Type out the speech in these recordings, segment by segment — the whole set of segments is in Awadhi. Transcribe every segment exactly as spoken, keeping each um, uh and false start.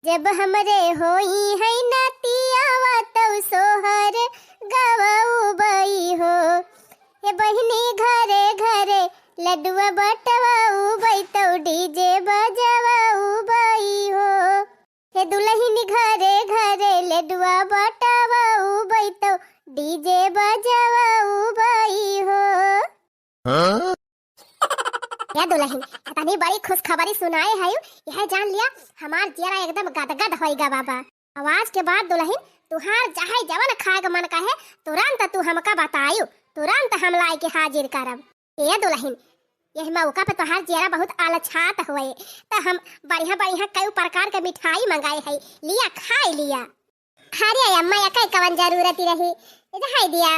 जब हमरे होई है नतियावा तौ सोहर गवउबई हो। हे बहिनी घरे घरे लड्डुआ बटवउबई तौ डीजे बजवउबई हो। हे दुलहिन घरे घरे लड्डुआ बटवउबई तौ डीजे बजवउबई हो। हाँ? या दुलहिन, इतनी बड़ी खुशखबरी सुनाए है, यह जान लिया हमार जियरा एकदम गदगद होइगा बाबा। आवाज के बाद दुलहिन, तुहार चाहे जवन खाए के मन कहे, तुरंत तू हमका बतायु, तुरंत हम लाए के हाजिर करब। ए दुलहिन, यह मौका पे तुहार जियरा बहुत अलछात होए, त हम बढ़िया बढ़िया कई प्रकार के मिठाई मंगाए है, लिया खाए लिया। अरे अम्मा, यकै कवन जरूरत रही, ये तो है दिया।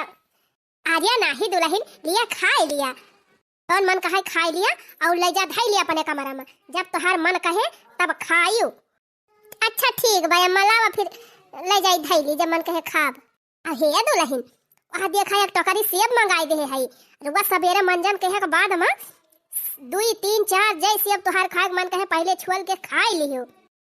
अरे नाही दुलहिन, लिया खाए लिया, जौन मन कहे खाए लिया और ले जा धई लिया अपने कमरा में, जब तुहार मन कहे तब खायु। अच्छा ठीक बा अम्मा, लावा फिर ले जाई धई ली, जब मन कहे खाब। आ हे दुलहिन, वहाँ देखा एक टोकरी सेब मंगाई दे है, रुआ सबेरे मंजन कहे के बाद में दुई तीन चार जय सेब तुहार खाए के मन कहे पहले छुअल के खाए लियो।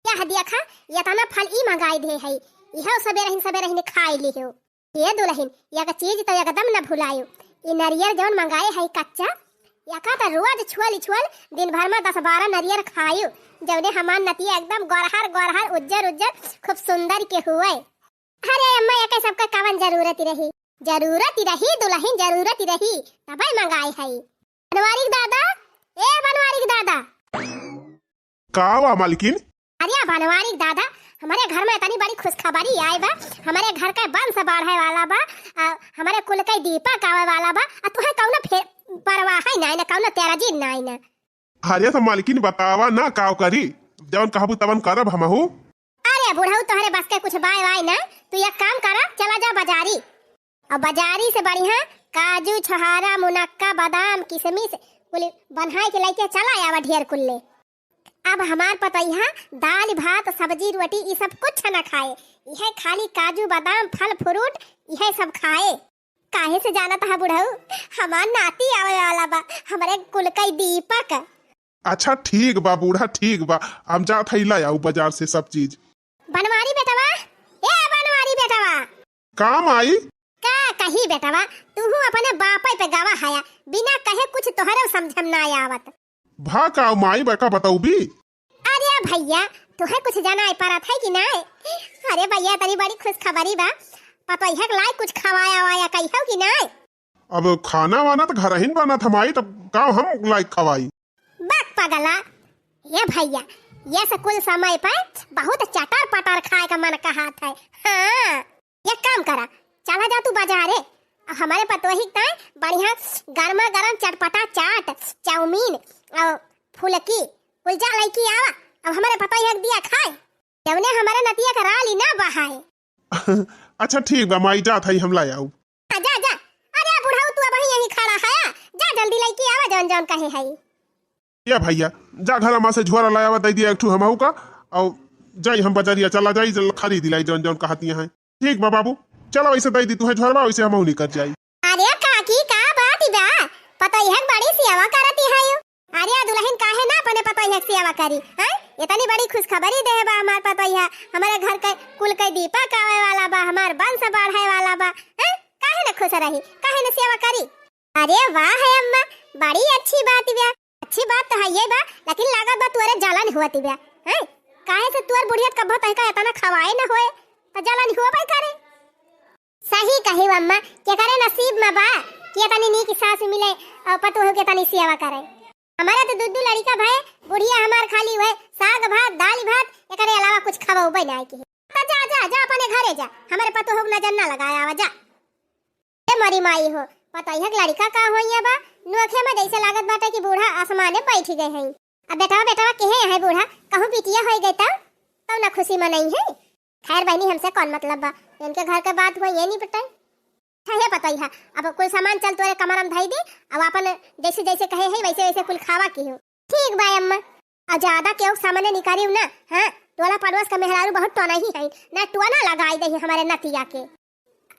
यह देखा, इतना फल ई मंगाई दे है, इहो सबेरे ही सबेरे ही खाए लियो। ये दुलहिन, यक चीज तो एकदम न भुलायु। ई नरियर जौन मंगाए है कच्चा, यका तो रोज छुअल छुअल दिन भर में दस बारह नरियर खायु, जौने हमार नतिया एकदम गोरहर गोरहर उज्जर उज्जर खूब सुंदर के हुए। अरे अम्मा, यके सबका कवन जरूरत रही? जरूरत रही दुलहिन, जरूरत रही, तबै मंगाए है। बनवारी के दादा, ए बनवारी के दादा। का बा मालकिन? अरे बनवारी के दादा, हमरे घर में इतनी बड़ी खुशखबरी आए बा। हमरे घर का वंश बढ़े वाला बा, आ, हमरे कुल का दीपक आवे वाला बा, आ तुहे कौनो फे-, परवाह है नाई ना, कौनो तेराजी नाई ना। अरे तो मालकिन बतावा ना, का करी, जवन कहबू तवन करब हमहू। अरे बुढ़ऊ, तोहरे बस के कुछ बाय वाय ना, तू एक काम करा, चला जा बाजारी, और बाजारी से बढ़िया काजू, छोहारा, मुनक्का, बादाम, किशमिश कुल बनाए के लेके चला आवा ढेर कुल ले। अब हमार पतोहिया दाल भात सब्जी रोटी ई सब कुछ न खाए, इहे खाली काजू बादाम फल फ्रूट इहे सब खाए। काहे से जानत हा बुढ़ऊ, हमार नाती आवे वाला बा, हमरे कुल कई दीपक। अच्छा ठीक बा बूढ़ा, ठीक बा, हम जात हई ला आऊ बाजार से सब चीज। बनवारी बेटवा, ए बनवारी बेटवा। का माई? का कही बेटवा, तूहू अपने बापे पे गवा हया, बिना कहे कुछ तोहरे समझम ना आवत। भा का माई बका बतौबी? अरे भैया, तुहे कुछ जनाई परत है कि नाय? अरे भैया, तनी बड़ी खुशखबरी बा, पतोहिया के लायक कुछ खवाया वाया कहियो कि नाय? अब खाना वाना तो घर ही बनत हमाई, तब का हम लायक खवाई? बक पगला, ये भैया, ये से कुल समय पे बहुत चटर पटर खाए का मन कहत है। हाँ, एक काम करा, चला जा तू बाजारे, अब हमरे पतोही के ताई बढ़िया गर्मा गर्म चटपटा चाट, चाउमीन और फुलकी, कुल जा लइकी आवा, अब हमरे पतोही के दिया खाए, जवने हमरे नतिया के राली ना बहाए। अच्छा ठीक बा माई, जात हई हम ला आऊ। आ, जा, जा। अरे बुढ़ऊ, तू अबही यहीं खड़ा है, जा जल्दी लइकी आवा जौन जौन कहे है। या भैया, जा घर मा से झोरा लाया दे दिया एक ठू हमहू का, और जाई हम बजरिया चला जाई, जल खरीद लाई जौन जौन कहती हैं। ठीक बा बाबू, चला वैसे दे दी तुहे झोरवा, वैसे हमहू निकल जाई। अरे काकी, का बात बा? पतोहिया के बड़ी सेवा करती है। अरे दुलहिन, काहे ना अपने पतोहिया के सेवा करी, हैं? इतनी बड़ी खुशखबरी दे बा हमार पतोहिया, हमारे घर के कुल के दीपक आवे वाला बा, हमार वंश बढ़े वाला बा, हैं? काहे ना खुश रही, काहे ना सेवा करी? अरे वाह है अम्मा, बड़ी अच्छी बात बा। अच्छी बात तो है ये बा, लेकिन लागत बा तोरे जलन हुआ ती बा, हैं? काहे से तोर बुढ़िया कब्बो तहका इतना खवाए न होए, तो जलन हुआ भाई करे। सही कही अम्मा, केकरे नसीब में बा कि इतनी नीक सास मिले और पतोह के तनी सेवा करे। हमारा तो दू दू लड़का भए, बुढ़िया हमार खाली हुए साग भात, दाल भात, एकरे अलावा कुछ खवाबे ना की। तो जा, जा, जा अपने घरे जा, हमारे पतोह के नजर ना लगाया आवा, जा। ए मोरी माई हो, पतोहिया के लड़का का होइया बा, नोखे में जैसे लागत बाटे कि बूढ़ा आसमाने बैठ गए हैं। अब बेटवा, बेटवा केहे है बूढ़ा, कहूँ बिटिया होई गई तब, तब ना खुशी मनाई है। खैर बहनी, हमसे कौन मतलब बा, इनके घर के बात हुआ ये नहीं बताई। अच्छा हे पतोहिया, अब कुल सामान चल तोरे कमरा में धई दे, अब अपन जैसे जैसे कहे है वैसे वैसे कुल खावा की हो। ठीक बा अम्मा, और ज्यादा केहू के सामने निकालियो ना, हाँ, टोला पड़ोस का मेहरारू बहुत टोना ही है, ना टोना लगाई दे हमारे नतिया के।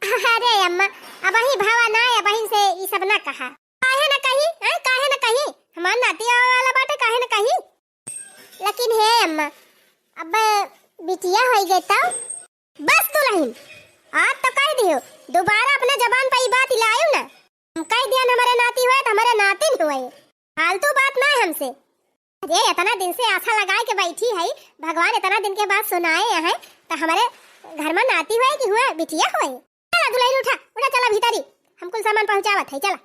अरे अम्मा, अबही भावा ना, अबही से ई सब ना कहा। काहे ना कही, हैं? काहे ना कही? हमार नाती आवे वाला बाटे, काहे ना कही? लेकिन हे अम्मा, अब बिटिया होई गए तब? बस दुलहिन, आज तो कह दियो, दोबारा अपने जबान पर ई बात लायो ना। हम कह दिया न हमरे नाती होए तो हमरे नातिन होए, फालतू बात ना है हमसे। अरे इतना दिन से आशा लगाए के बैठी है, भगवान इतना दिन के बाद सुनाए हैं, तो हमरे घर में नाती होए कि हुए बिटिया होए। चला दुलहिन उठा, उठा चला भीतरी, हम कुल सामान पहुँचावत है, चला।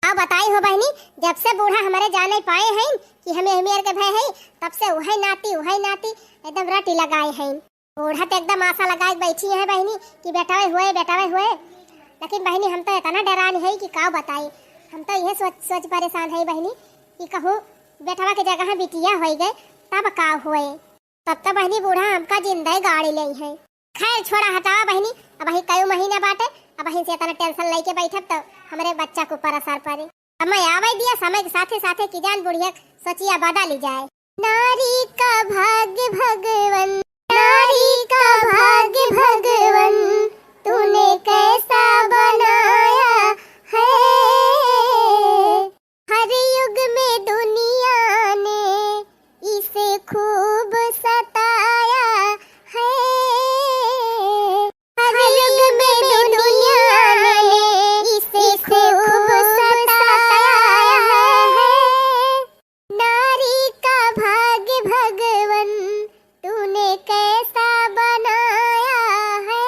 अब बताई हो बहिनी, जब से बूढ़ा हमरे जाने पाए हैं कि हमें हमें के भय है, तब से उहै नाती, उहै नाती एकदम रटी लगाए हैं। बूढ़ा तो एकदम आशा लगाए बैठी है बहिनी कि बेटवे हुए, बेटवे हुए। लेकिन बहिनी हम तो इतना डरान है कि का बताई, हम तो यह सोच सोच परेशान है बहिनी कि कहूँ बेटवा के जगह बिटिया होई गए तब का हुए। तब तो बहिनी बूढ़ा हमका जिंदा ही गाड़ी ले है। खैर छोड़ा हटावा बहिनी, अबहीं कई महीना बाटे, अबहीं से इतना tension लेके बैठब तो हमरे बच्चा के ऊपर असर पड़ी। समय आवे दिया, समय के साथे साथे की जान बुढ़िया सोचिया बदली जाए। नारी का भाग्य भगवन, नारी का भाग्य भगवन, तूने कैसा बनाया है। हर युग में दुनिया ने इसे खूब सताया है। हर युग में दुनिया ने इसे खूब सताया है। नारी का भाग्य भगवन तूने कैसा बनाया है।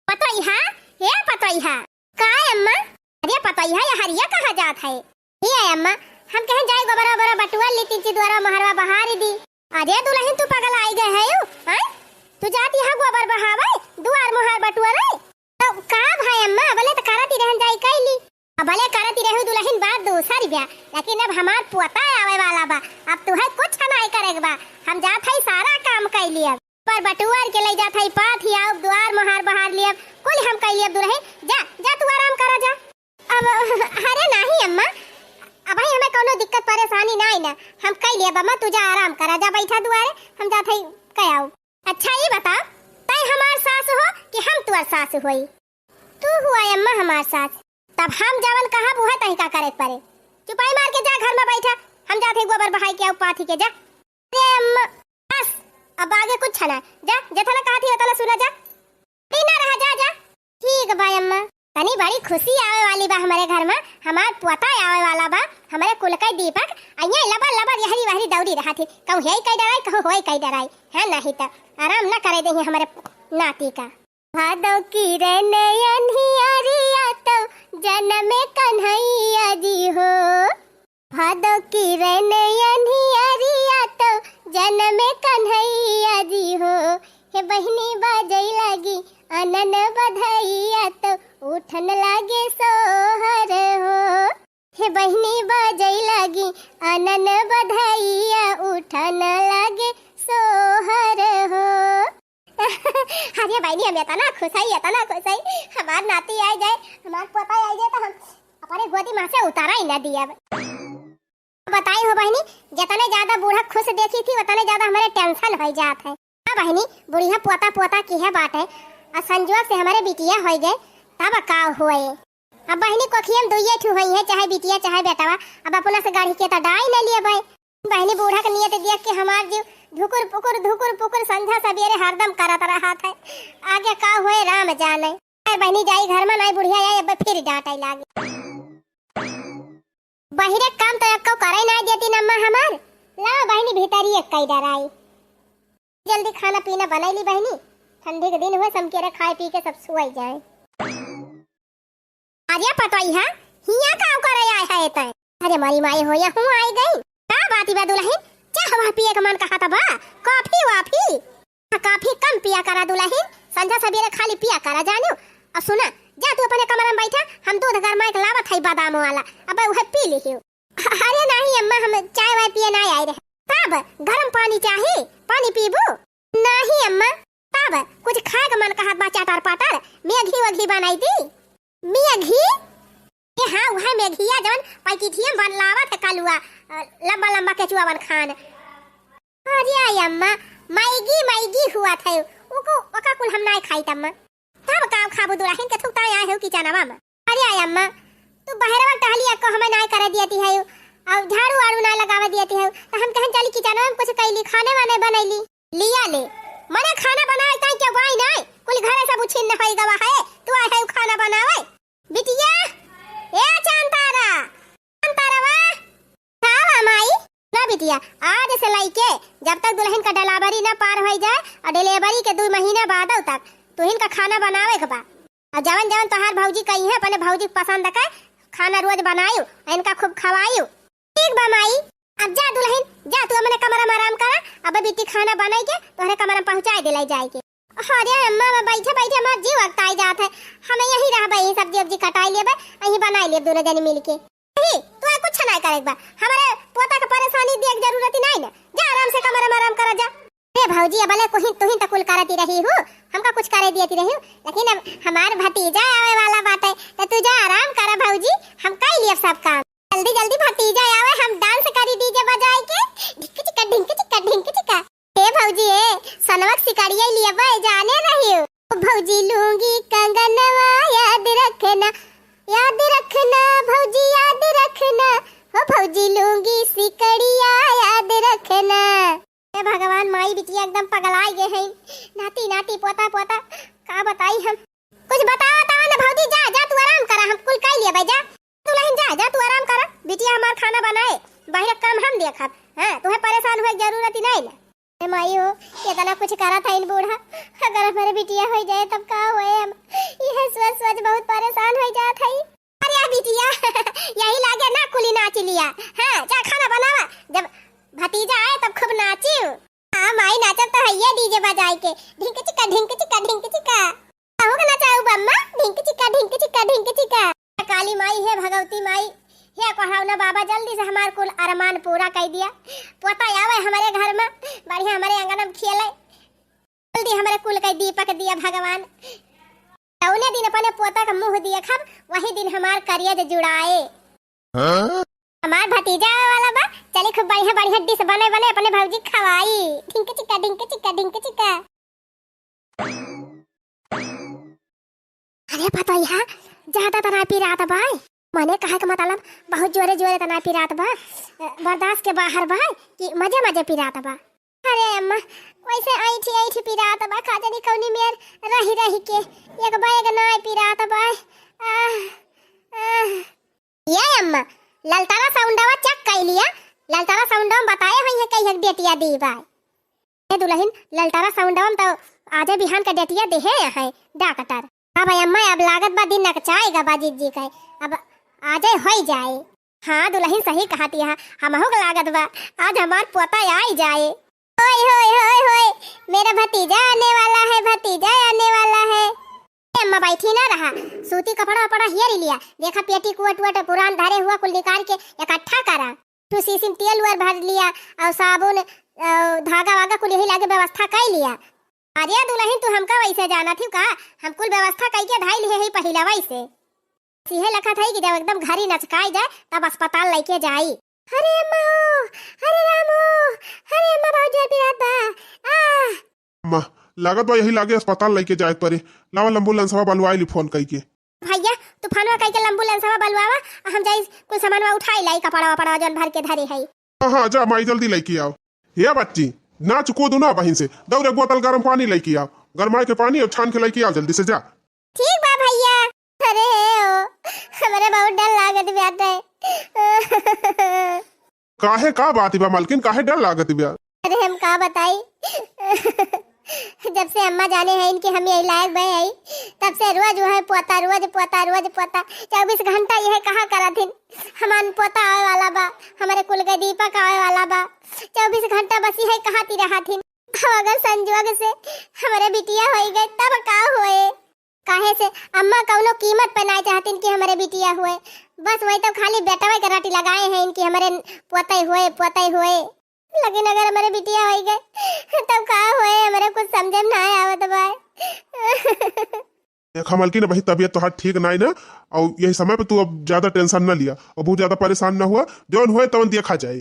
पतोहिया, हे पतोहिया। का अम्मा? अरे पतोहिया, ये हरिया कहाँ जात है? हे अम्मा, हम कहें जाए गोबरा ओबरा बटुआ ली, तीन ची दुआरा मोहरवा बहारी दी। अरे दुलहिन, तू पगल आई गए है यू, हैं? तू जाती है गोबर बहावे, दुआर मोहार बटुआ रे? तो का भाई अम्मा, अबले तो करत ही रहन जाई कैली। अबले करत ही रहू दुलहिन, बात दूसर बा, लेकिन अब हमार पोता आवे वाला बा, अब तुहे कुछ नाई करे के बा, हम जात है सारा काम कैली। अब पर बटुआर के ले जात है पाथी, आउब दुआर मोहार बहार लियब, कुल हम कैली। अब दुलहिन जा, जा तू आराम करा जा। अब अरे नाही अम्मा, अबहीं हमें कौनो दिक्कत परेशानी नाई ना, हम कैली। अब अम्मा तू जा आराम करा जा, बैठा दुआरे, हम जात है कयाउब। अच्छा, ई बता, तै हमार सास हो कि हम तुअर सास होई? तू हुआ अम्मा हमार सास। तब हम जवन कहब उहे तही का करे के परे। चुपाई मार के जा घर में बैठा, हम जात ही गोबर बहाई के आउब पाथी के। जा। अरे अम्मा, बस, अब आगे कुछ ना। जा, जेतना कहत ही ओतना सुना जा। टीना रहा, जा, जा। ठीक बा अम्मा। तनी बड़ी खुशी आवे वाली बा हमरे घर में, हमार पोता आवे वाला बा, हमरे कुल के दीपक, अइया लबर लबर यहरी वहरी दौड़ी रहा थी, कहूँ हेई कई डराई, कहूँ होई कई डराई, है नहीं तो आराम न करे देही हमरे नाती का। भादो किरण अन्हियरिया तो जनम कन्हैया जी हो। भादो किरण अन्हियरिया तो जनम कन्हैया जी हो। हे बहिनी बाजै लागी आनन बधैया तो उठन लागे सोहर हो। हे बहिनी बाजै लागी आनन बधैया उठन लागे सोहर हो। अरे बहिनी, हम इतना खुश है, इतना खुश है, हमार नाती आ जाए, हमार पोता आ जाए तो हम अपने गोदी में से उतारा ही ना दिया। बताई हो बहिनी, जितने ज्यादा बूढ़ा खुश देखी थी, उतने ज्यादा हमारे tension हो जात है। हाँ बहिनी, बुढ़िया पोता पोता की है बात है, और संजोग से हमारे बिटिया हो गए, तब का हुए। अब बहिनी कोखिया में दुइये ठू होई है, चाहे बिटिया चाहे बेटवा, अब अपना से गाढ़ी के तो डाई न लिए भाई। बहिनी बूढ़ा के नियत देख के हमार जीव धुकुर पुकुर धुकुर पुकुर संझा सबेरे हरदम करत रहत है, आगे का हुए राम जाने। अरे बहिनी जाई घर में, नाई बुढ़िया आई अब फिर डांटे लागे। बहिरे काम तो एको करे नाई देती अम्मा हमार। ला बहिनी भीतर ही एक कई डराई। जल्दी खाना पीना बनाई ली बहिनी, ठंडी के दिन हुए, समकेरे खाए पी के सब सोई जाए। अरे पतोहिया, हियाँ का करे आए है तै? अरे मारी माई हो, यहाँ आई गई। का बात बा दुलहिन? चाह वाह पिए के मन कहत बा? कॉफी वाफी? हाँ, कॉफी कम पिया करा दुलहिन, संझा सबेरे खाली पिया करा जानियो। और सुना, जा तू अपने कमरा में बैठा, हम दूध गरमाए के लावत है बादाम वाला, अब उहे पी लिहियो। अरे नहीं अम्मा, हम चाय वाय पिए ना आए रहे। तब गरम पानी चाही, पानी पीबू? नहीं अम्मा। तब कुछ खाए के मन कहत बा, चटर पटर, मैगी वैगी बनाई दी। मैगी? ए हाँ, उहे मैगिया जवन पैकेटिया में बन लावत है कलुआ, अ, लंबा लंबा केचुआ बन खान। अरे आई अम्मा, मैगी मैगी हुआ था, ओको, ओका कुल हम नाई खाई अम्मा। तब का खाबू दुलहिन के थुकता आए हो किचनवा में। अरे आई अम्मा, तू बहरवा टहली अक्को हमें नाई करे दियती है, अब झाड़ू वाड़ू ना लगावे दियत है, तो हम कहन चली किचनवा में कुछ कैली, खाने वाने बनैली। लिया ले, मने खाना बनावे ताई के बाई नाई, कुल घरे सब उछिन्न होई गवा है, तू आए है खाना बनावे। बिटिया, ए चांद तारा, चांद तारा वा, का बा माई? ना बिटिया, आज से लइके जब तक दुलहिन का डिलीवरी ना पार होई जाए और डिलीवरी के दू महीना बादो तक तुहिन का खाना बनावे के बा। और जवन जवन तोहार भौजी कही है, अपने भौजी के पसंद के खाना रोज बनायु, इनका खूब खवायु। ठीक बा माई, अब जा दुलहिन, जा तू अपने कमरा में आराम करा, अब बिट्टी खाना बनाई के तोहरे कमरा में पहुँचाए दिलाई जाए के। अरे अम्मा, मैं बैठे बैठे हमार जीव अकताई जात है, हम यहीं रहबे, यहीं सब्जी उब्जी कटाई लेबे, यहीं बनाई लेब दोनों जनी मिल के। नहीं, तोरा कुछ नहीं करे के बा, हमारे पोता के परेशानी दिए के जरूरत ही नहीं ना, जा आराम से कमरा में आराम करा जा। अरे भौजी, अबले कुही तुहिन त कुल करती रही हूँ, हमका कुछ करे दियती रही हूँ, लेकिन अब हमार भतीजा आवे वाला बाटे, तो तू जा आराम करा भौजी, हम कर लिए सब काम। जल्दी जल्दी भतीजा आवे, हम डांस करी डीजे बजाई के, ढिंक चिका, ढिंक चिका, ढिंक चिका। हे भौजी, ए सनवक सिकड़िया लिए बे जाने रही हूँ। ओ भौजी लूंगी कंगनवा याद रखना, याद रखना भौजी याद रखना, ओ भौजी लूंगी सिकड़िया याद रखना। हे भगवान, माई बिटिया एकदम पगलाइ गए हैं। नाती नाती, पोता पोता, का बताई हम। कुछ बतावा तावा ना भौजी, जा, जा तू आराम करा, हम कुल कइ लेबे, जा। दुलहिन जा, जा तू आराम करा, बिटिया हमार खाना बनाए, बाहर काम हम देखब। हाँ, तुहे परेशान होए के जरूरत ही नहीं ना। ए माई हो, इतना कुछ करत है इन बूढ़ा, अगर हमारे बिटिया हो जाए तब का होए हम, यह सोच सोच बहुत परेशान हो जात है। अरे बिटिया, यही लागे ना कुली नाच लिया। हाँ, जा खाना बनावा, जब भतीजा आए तब खूब नाचियो। हाँ माई, नाचब तो हइये डीजे बजाई के, ढिंक चिका, ढिंक चिका, ढिंक चिका। कहू के नचाऊ बम्मा, ढिंक चिका, ढिंक चिका, ढिंक चिका। काली माई, हे भगवती माई, हे कोढ़ौना बाबा, जल्दी से हमार कुल अरमान पूरा कइ दिया। पोता आवे हमरे घर में, बढ़िया हमरे आंगन में खेले। जल्दी हमरे कुल के दीपक दिया भगवान। जौने दिन अपने पोता का मुँह देखब, वही दिन हमार करेज जुड़ाए। हाँ? हमार भतीजा आवे वाला बा, चली खूब बढ़िया बढ़िया डिश बने बने अपने भौजी खवाई। ढिंक चिका, ढिंक चिका, ढिंक चिका। अरे पतोहिया, ज्यादा तना पिरात बा। मने कहे के मतलब बहुत जोरे जोरे तना पिरात बा, बर्दाश्त के बाहर बा कि मजे मजे पिरात बा। अरे अम्मा, वैसे ऐठी ऐठी पिरात बा, का जानी कौनी मेर रही रही के एक बैग नाय पिरात बा। आह, आह। ये अम्मा, ललतारा साउंडवा चेक कइ लिया, ललतारा साउंडवा में बताए हुई है कई एक डेटिया दी बा। ए दुलहिन, ललतारा साउंडवा में तो आजे बिहान का डेटिया देहे है डॉक्टर। हाँ भाई अम्मा, अब लागत बा दिन नकचाएगा बा जिज्जी का, अब आजे होई जाए। हाँ दुलहिन, सही कहती है, हमहू के लागत बा आज हमार पोता आई जाए। होय होय होय होय, मेरा भतीजा आने वाला है, भतीजा आने वाला है। ए अम्मा बैठी ना रहा, सूती कपड़ा वपड़ा हेर लिया, देखा पेटी कोट वोट पुरान धरे हुआ कुल निकाल के इकट्ठा करा। तू शीशी में तेल उर भर लिया और साबुन और धागा वागा कुल यही लागे व्यवस्था कइ लिया। अरे दुलहिन, तू हमका वैसे जानत ही का? हम कुल व्यवस्था कइ के धाई लिए ही पहिला वैसे। सीहे लखत है कि जब एकदम घरी नचकाई जाए तब अस्पताल लइके जाई। अरे अम्मा हो, अरे राम हो, अरे अम्मा बहुत जोर पिरात बा। आह। अम्मा, लागत बा यही लागे अस्पताल लइके जाए के परे। लावा एम्बुलेंसवा बलवाई ली फोन कइके। भैया, तू फोनवा कइके एम्बुलेंसवा बलवावा, आ हम जाई कुल सामानवा उठाई लाई, कपड़ा वपड़ा जौन भर के धरे है। हाँ, हाँ, जा माई, जल्दी लइके आओ। ये बच्ची, नाच कूद ना बहिन से, दौड़ एक बोतल गरम पानी लइके आओ, गरमाए के पानी और छान के लइके आओ जल्दी से, जा। ठीक बा भैया। अरे हे ओ, हमरे बहुत डर लागत बाटे। काहे, का बात बा मलकिन, काहे डर लागत बा? अरे हम का बताई, जब से अम्मा जाने हैं इनके हम यही लायक भए हैं, तब से रोज वह पोता, रोज पोता, रोज पोता, चउबीस घंटा यह कहा करत हिन, हमार पोता आवे वाला बा, हमरे कुल के दीपक आवे वाला बा, चउबीस घंटा बस यह कहाती रहत हिन। अब अगर संजोग से हमरे बिटिया होई गए तब का होए? काहे से अम्मा कौनो कीमत पे नाय चाहतिन कि हमरे बिटिया हुए। बस वही तो खाली बेटवे के रटी लगाए हैं इनकी, हमरे पोते हुए, पोते हुए। लेकिन अगर हमरे बिटिया होई गए, तब का हुए, हमरे कुछ समझे में ना आवत बा। देखा मलकिन, अबही तबीयत तोहार ठीक नाई ना, और यही समय पे तू अब ज्यादा टेंशन ना लिया, अब बहुत ज्यादा परेशान ना हुआ, जौन होए तौन देखा जाए।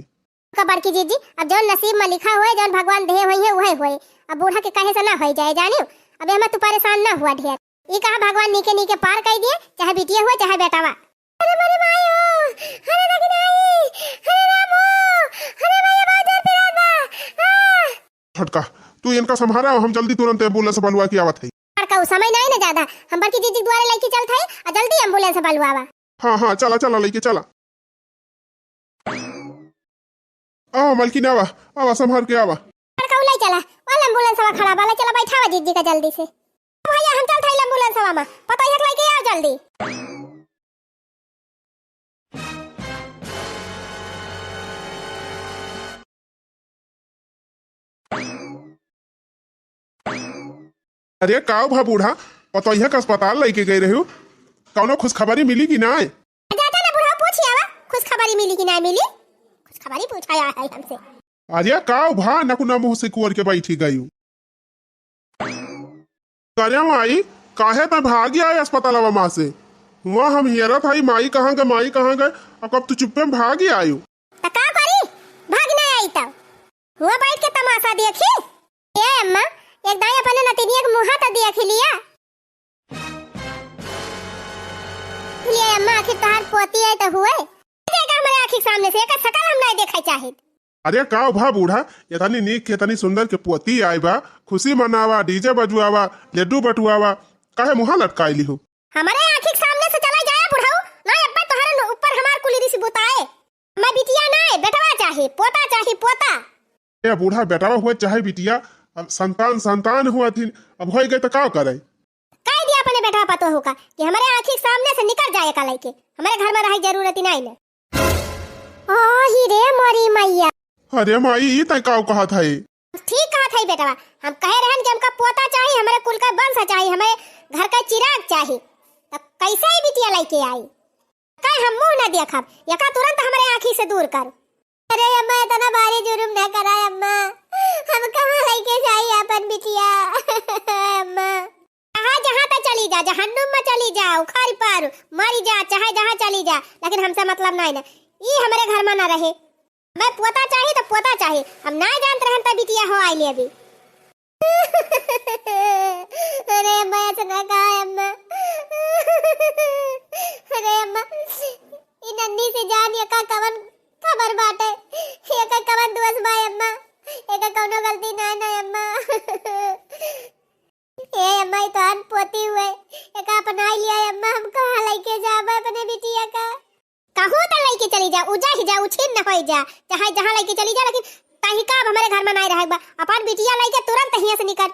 का बड़की जीजी, अब जौन नसीब में लिखा होए, जौन भगवान देहे होइहैं, उहे होए। अब बूढ़ा के कहे से ना होई जाए, जानियो। अब एमा तू परेशान ना हुआ ढेर। ई कहा भगवान नीके नीके पार कई दिए, चाहे बिटिया हुए, चाहे बेटावा। अरे मोरी माई हो, अरे दखिनाई, अरे रामो, अरे भैया, बहुत जोर पिरात बा। आ! छोटका, तू इनका संभारा, हम जल्दी तुरंत एम्बुलेंस बलवा के आवत हई। छोटका, उ समय नाई ना ज्यादा, हम बड़की जीजी दुआरे लइके चलत हई, आ जल्दी एम्बुलेंस बलवावा। हाँ, हाँ, चला, चला, लइके चला। आवा मलकिन, आवा, आवा, संभार के आवा। छोटका, उ लइ चला, वाला एम्बुलेंसवा खड़ा बा, लइ चला, बैठावा जीजी का जल्दी से। भैया, हम चलत हई एम्बुलेंसवा में, पतोहिया के लइके आओ जल्दी। अरे काव भा बूढ़ा, पतोहिया का अस्पताल लइके गए रहे हो, कौनो खुशखबरी मिली कि नाय? जाता ना बूढ़ा, पूछ आवा, खुशखबरी मिली कि नाय मिली? खुशखबरी पूछा आया है हमसे। अरे काव भा, नकुना मुँह सिकोर के बैठी गयू। करे माई, काहे तैं भागी आए अस्पतालवा मा से? हुआँ हम हेरत हई, माई कहाँ गए, माई कहाँ गए, अब कब तू चुप्पे में भागी आयु। त का करी? भाग नहीं आई तब। हुआँ बैठ के तमाशा देखी। ए अम्मा, एक दाई अपने नतिनिया के मुँहा त देख लिया। ले अम्मा, आखिर तोहार पोती आई त हुए। देखा हमरे आँखी के सामने से, एकर शकल हम नहीं देखा चाहित। अरे का भा बूढ़ा, इतनी नीक, इतनी सुंदर के पोती आई बा, खुशी मनावा, डीजे बजवावा, लड्डू बटुआवा, काहे मुँहा लटकाई लिहू? हमरे आँखी के सामने से चला जाए बुढ़ऊ, ना अब्बे तोहरे न-, ऊपर हमार कुली रिस बुताए। मैं बिटिया ना, बेटवा चाही, पोता चाही, पोता। ए बूढ़ा, बेटवा हुआ चाहे बिटिया, अब संतान, संतान हुआ थिन, अब होई गए त का करे? कह दिया अपने बेटवा पतोहू का कि हमरे आँखी के सामने से निकल जाए का लइके, हमरे घर में रहे जरूरत ही नहीं ने। आही रे मोरी मैया। अरे माई, ई तैं काव कहत है? ठीक कहत है बेटवा, हम कहे रहन कि हमका पोता चाही, हमरे कुल का वंश चाही, हमरे घर का चिराग चाही, त कैसे ही बिटिया लइके आई? कहे हम मुँह न देखब, एका तुरंत हमरे आँखी से दूर कर। अरे अम्मा, इतना भारी जुर्म न करा अम्मा, हम कहाँ लइके जाई अपन बिटिया? अम्मा। चाहे जहाँ पे चली जा, जहन्नुम में चली जा, उखारी पर मरी जा, चाहे जहाँ चली जा, लेकिन हमसे मतलब नहीं ना। ई हमरे घर में ना रहे। मैं पोता चाही तो पोता चाही, हम ना जानत रहन त बिटिया हो आइली अभी। अरे अम्मा, ऐसे ना कहा अम्मा। अरे अम्मा, ई नन्ही से जान एका कवन खबर बाटे, एका कवन दोष बा अम्मा, एका कौनो गलती ना ना अम्मा। ए अम्मा, ई तोहार पोती हुए, एका अपनाई लिया अम्मा, हम कहाँ लइके जाबे अपने बिटिया का? कहूँ त लइके चली जा, उ जा ही जा, उ छिन्न होई जा, चाहे जहाँ लइके चली जा, लेकिन तहिका अब हमरे घर में नाई रहे बा। अपन बिटिया लइके तुरंत हियाँ से निकल।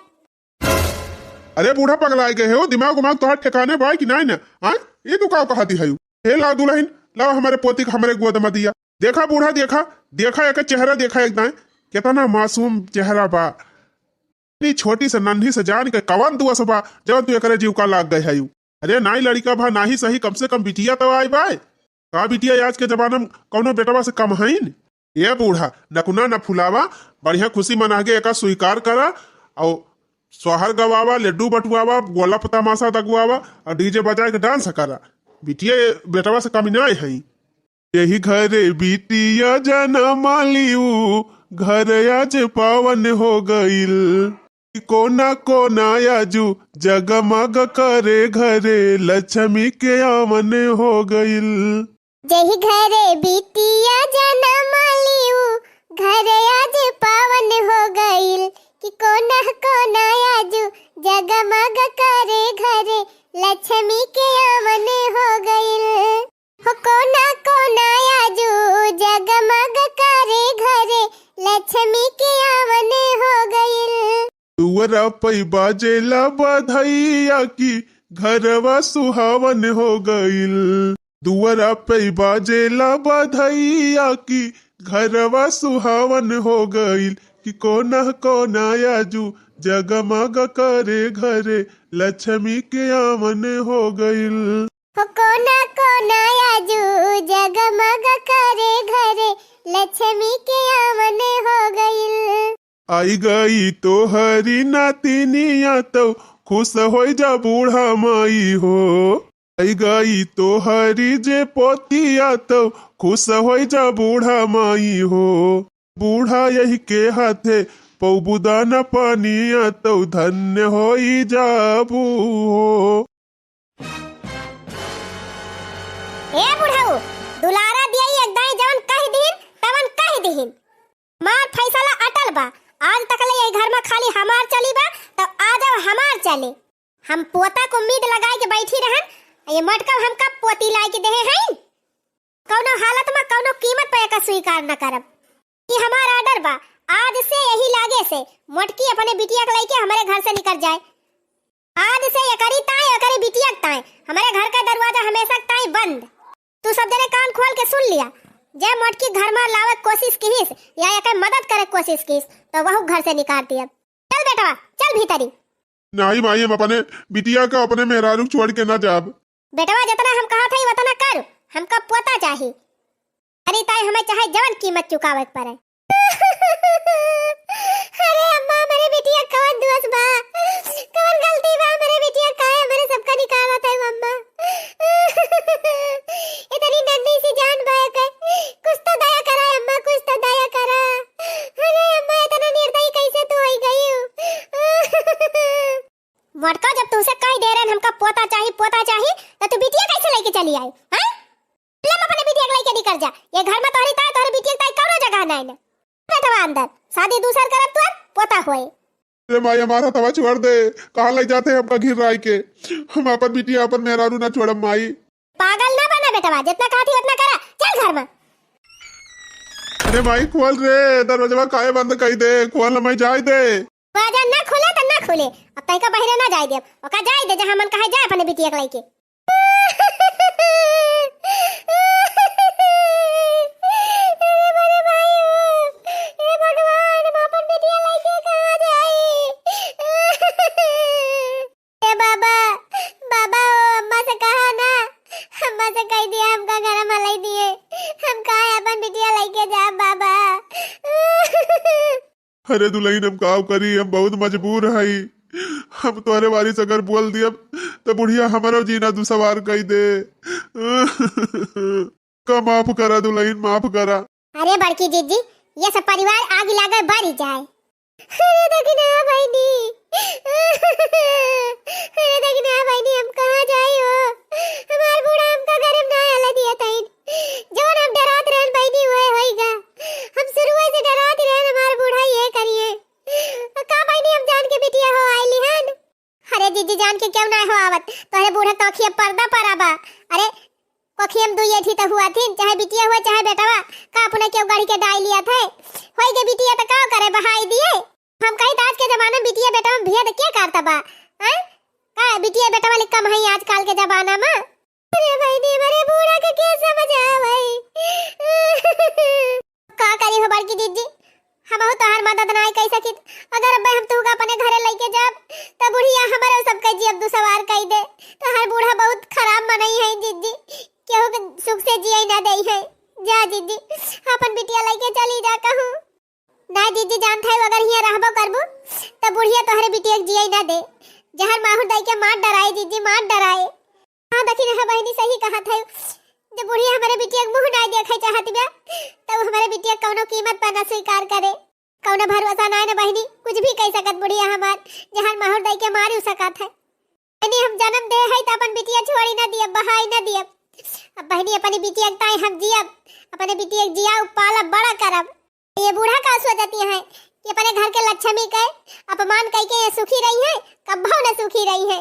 अरे बूढ़ा पगलाए गए हो, दिमाग उमाग तोहार ठिकाने बा कि नाई ना? हाँ, ये तू का कहती है? हे लाओ दुल्हन, लाओ हमरे पोती के हमरे गोद में दिया। देखा बूढ़ा, देखा, देखा एकर चेहरा, देखा एकदम कितना मासूम चेहरा बा। इतनी छोटी से नन्ही से जान के कवन दोष बा, जवन तू एकरे जीव का लाग गए हयू? अरे नाई लड़िका भा, नाही सही, कम से कम बिटिया तो आई बाय। का बिटिया आज के जमाना में कौनो बेटवा से कम हईन? ए बूढ़ा, नकुना न फुलावा, बढ़िया खुशी मना के एका स्वीकार करा, और सोहर गवावा, लड्डू बटुआवा, गोला तमाशा दगुआवा, और डीजे बजाए के डांस करा। बिटिया बेटवा से कम नाई हई। यही घरे बिटिया जनम लियू, घर आज पावन हो गइल। कोना कोना आजू जगमग करे घरे, लक्ष्मी के आवन हो गइल। जही घरे बिटिया जनम लियू, घर आज पावन हो गइल। कि कोना कोना आजू जगमग करे घरे, लक्ष्मी के आवन हो गइल। हो कोना कोना आजू जगमग करे घरे, लक्ष्मी के आवन हो गइल। दुअरा पै बाजेला बधैया की घरवा सुहावन हो गइल। दुअरा पै बाजेला बधैया की घरवा सुहावन हो गइल। कि कोना कोना आजू जगमग करे घरे, लक्ष्मी के आवन हो गइल। हो कोना कोना आजू जगमग करे घरे, लक्ष्मी के आवन हो गइल। आई गई तोहरी नातिनिया तौ खुश होइ जा बूढ़ा माई हो। आई गई तोहरी जे पोतिया तौ खुश होइ जा बूढ़ा माई हो। बूढ़ा यही के हाथे पौबू दाना पानिया तौ धन्य होई जाबू हो। ए बुढ़ऊ, दुलार हिन। हमार फैसला अटल बा। आज तक ले यही घर में खाली हमार चली बा, तो आज अब हमार चले। हम पोता को उम्मीद लगाए के बैठी रहन, ये मोटका हमका पोती लाए के देहे हैं। कौनो हालत में, कौनो कीमत पे एका स्वीकार न करब। ई हमार order बा, आज से यही लागे से मोटकी अपने बिटिया के लेके हमरे घर से निकल जाए। आज से एकरी ताई, एकरी बिटिया के ताई, हमरे घर का दरवाजा हमेशा के ताई बंद। तू सब जने कान खोल के सुन लिया, जे मोटकी घर में लावे के कोशिश किहिस या एकर मदद करे के कोशिश किहिस, तो वहू घर से निकाल दिया। चल बेटवा, चल भीतरी। नहीं माई, हम अपने बिटिया का अपने मेहरारू छोड़ के ना जाब। बेटवा, जितना हम कहत हई, उतना कर, हमका पोता चाही। अरे ताई, हमें चाहे जवन कीमत चुकावे के पड़े। अरे अम्मा, हमरे बिटिया कवन दोष बा, कवन गलती बा हमरे बिटिया, काहे हमरे सबका निकालत है अम्मा? इतनी नन्ही सी जान बा के, कुछ तो दया करा अम्मा, कुछ तो दया करा। अरे अम्मा, इतना निर्दयी कैसे तू होई गई हो? मोटका, जब तुमसे कही दे रहे हैं हमका पोता चाही, पोता चाही, तो तू बिटिया कैसे लेके चली आई, हैं? ले अपने बिटिया के लेके निकल जा। ये घर में तोहरी ताई, तोहरी बिटिया के ताई कौनो जगह नहीं ना। बेटवा अंदर, शादी दूसर करब तोर, पोता होए। अरे माई, हमारा हथवा छोड़ दे, कहाँ ले जाते हैं हमका घिर राय के? हम अपन बिटिया, अपन मेहरारू ना छोड़ब माई। पागल ना बना बेटवा, जितना कहती उतना करा, चल घर में। अरे माई, खोल रे, दरवाजवा काहे बंद कई दे, खोल, हमें जाए दे। दरवाजा ना खुले तो ना खुले, अब तई का बहिरे ना जाए दे, ओका जाए दे, जहाँ मन कहे जाए अपने बिटिया के लेके। अरे मोरे भाई हो, हे भगवान, हम अपन बिटिया लेके कहाँ जाई? ए बाबा, बाबा हो, अम्मा से कहा ना, अम्मा से कह दिया हमका घर में ले दिए, हम कहाँ अपन बिटिया लेके जा बाबा। अरे दुलहिन, हम काव करी, हम बहुत मजबूर हई। हम तोहरे बारी से अगर बोल दियब, त बुढ़िया हमरो जीना दुसवार कई दे। का माफ करा दुलहिन, माफ करा। अरे बड़की जिज्जी, ये सब परिवार आग लागे बरी जाए। अरे दखिना बहिनी, अरे दखिना बहिनी, हम कहाँ जाई हो? हमार बूढ़ा हमका घर में ना आला दिया तइन। जवन हम डरात रहन बहिनी, उहे होइगा। हम शुरुए से डरात रहन, हमार बूढ़ा ये करिए। का बहिनी, हम जान के बिटिया हो आइली हन? अरे जिज्जी, जान के क्यों ना हो आवत? तोहरे बूढ़ा तो अखिया पर्दा परा बा। अरे कोखिया में दुइये ठी त हुआ थिन, चाहे बिटिया हुआ चाहे बेटवा। का अपने क्यों गाड़ी के डाई लिया थे? होई के बिटिया त का करे, बहाई दिए। हम कही त आज के जमाना में बिटिया बेटवा में भेद के करता बा? हैं? का बिटिया बेटवा लिख कम है आजकल के जमाना में? अरे बहिनी, हमरे बूढ़ा के के समझावई? का करी हो बड़की जिज्जी, हमहू तोहार मदद नाई कई सकित। अगर अब्बे हम तुहका अपने घरे लइके जाब, त बुढ़िया हमरे सबके जियब दुसवार कई दे। तोहार बूढ़ा बहुत खराब मनई है जिज्जी, केहू के सुख से जिये ना देई है। जा जिज्जी, अपन बिटिया लइके चली जा कहूँ। ना जिज्जी, जानत है अगर हियाँ रहबो करबू, त बुढ़िया तोहरे बिटिया के जिये ना दे। जहर माहुर दई के मार डराए जिज्जी, मार डराए। हाँ, दखिनहा बहिनी सही कहत है। जब बुढ़िया हमरे बिटिया के मुँह नाई देखे चाहत बा, तब हमरे बिटिया कौनो कीमत पर ना स्वीकार करे। कौनो भरोसा नाई ना बहिनी, कुछ भी कह सकत बुढ़िया हमार, जहर माहुर दई के मारियो सकत है। बहिनी, हम जन्म दे है त अपन बिटिया छोड़ी ना दियब, बहाई ना दियब। अब बहिनी, अपनी बिटिया के ताई हम जियब, अपने बिटिया के जियाब, पालब, बड़ा करब। ये बूढ़ा का सोचती है कि अपने घर के लक्ष्मी के अपमान कई के ये सुखी रही है, कब्बो न सुखी रही है।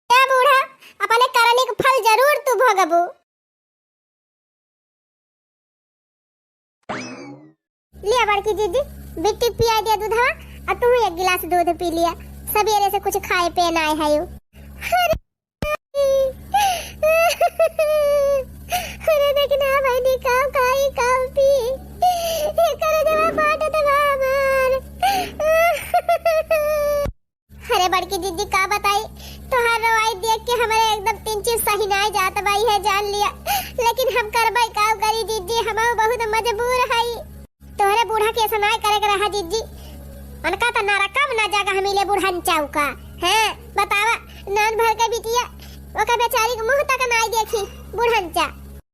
ए बूढ़ा, अपने करनी के फल जरूर तू भोगबू। लिया बड़की जिज्जी, बिट्टी पिया दिया दूधवा, और तू एक गिलास दूध पी लिया। सबेरे से कुछ खाए पे ना आए है यू। अरे, अरे दखिना बहिनी, काव खाई, काव पी? ये करे देवा फाटत बा हमार। अरे बड़की जिज्जी, का बताई, तोहार रोवाई देख के हमरे एकदम तीन चीज सही नाई जात बाई है, जान लिया। लेकिन हम करबै काव करी जिज्जी, हम बहुत मजबूर हई। तोहरे बूढ़ा के ऐसा नाई करे के रहा जिज्जी। उनका त नरकम ना जगह मिले बुढ़न चौका। हैं, बतावा, नान भर के बिटिया, ओकर बेचारी के मुँह तक नाई देखी बुढ़न चा।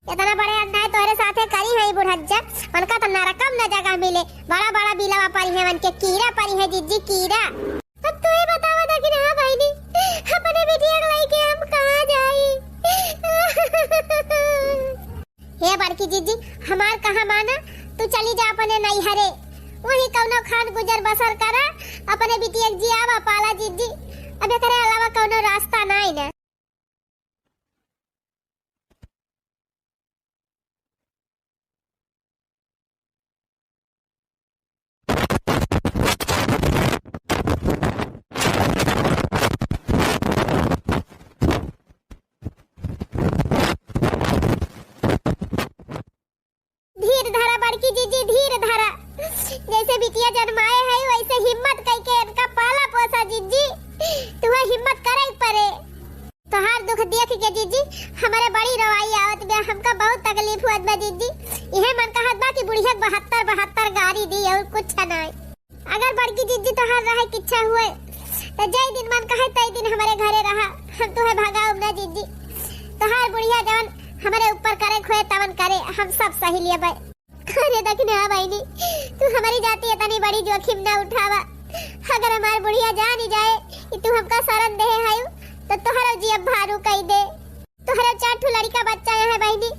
इतना बड़े अन्याय तोहरे साथे करी है बुढ़न चा, उनका त नरकम ना जगह मिले। बड़ा बड़ा बिलवा परी है, उनके कीड़ा परी है जिज्जी, कीड़ा। अब तू ही बतावा दखिनहा बहिनी, अपने बिटिया के लइके हम कहाँ जाई? हे बड़की जिज्जी, हमार कहा माना, तू चली जा अपने नैहरे, वहीं कौनो खान गुजर बसर करा, अपने बिटिया के जियावा पाला जिज्जी। अब एकरे अलावा कौनो रास्ता नाई ना। धीर धरा बड़की जिज्जी, धीर धरा। जैसे बिटिया जन्माए है, वैसे हिम्मत कइके इनका पाला पोसा जिज्जी। तुहे हिम्मत करे के पड़े। तोहार दुख देख के जिज्जी, हमरे बड़ी रोवाई आवत बा, हमका बहुत तकलीफ होत बा जिज्जी। इहे मन कहत बा कि बुढ़िया के बहत्तर बहत्तर गारी दी और कुछ नाई। अगर बड़की जिज्जी तोहार रहे के इच्छा हुए, त जय दिन मन कहे तय दिन हमरे घरे रहा, हम तुहे भगाउब ना जिज्जी। तोहार बुढ़िया जवन हमरे ऊपर करे के होए तवन करे, हम सब सही लेबे। अरे दखिना बहिनी, तू हमरी जाति इतनी बड़ी जोखिम ना उठावा। अगर हमार बुढ़िया जानी जाए कि तू हमका शरण देहे हयू, तो तोहरो जियब भारू कई दे। तोहरो चार ठो लड़का बच्चा है बहिनी,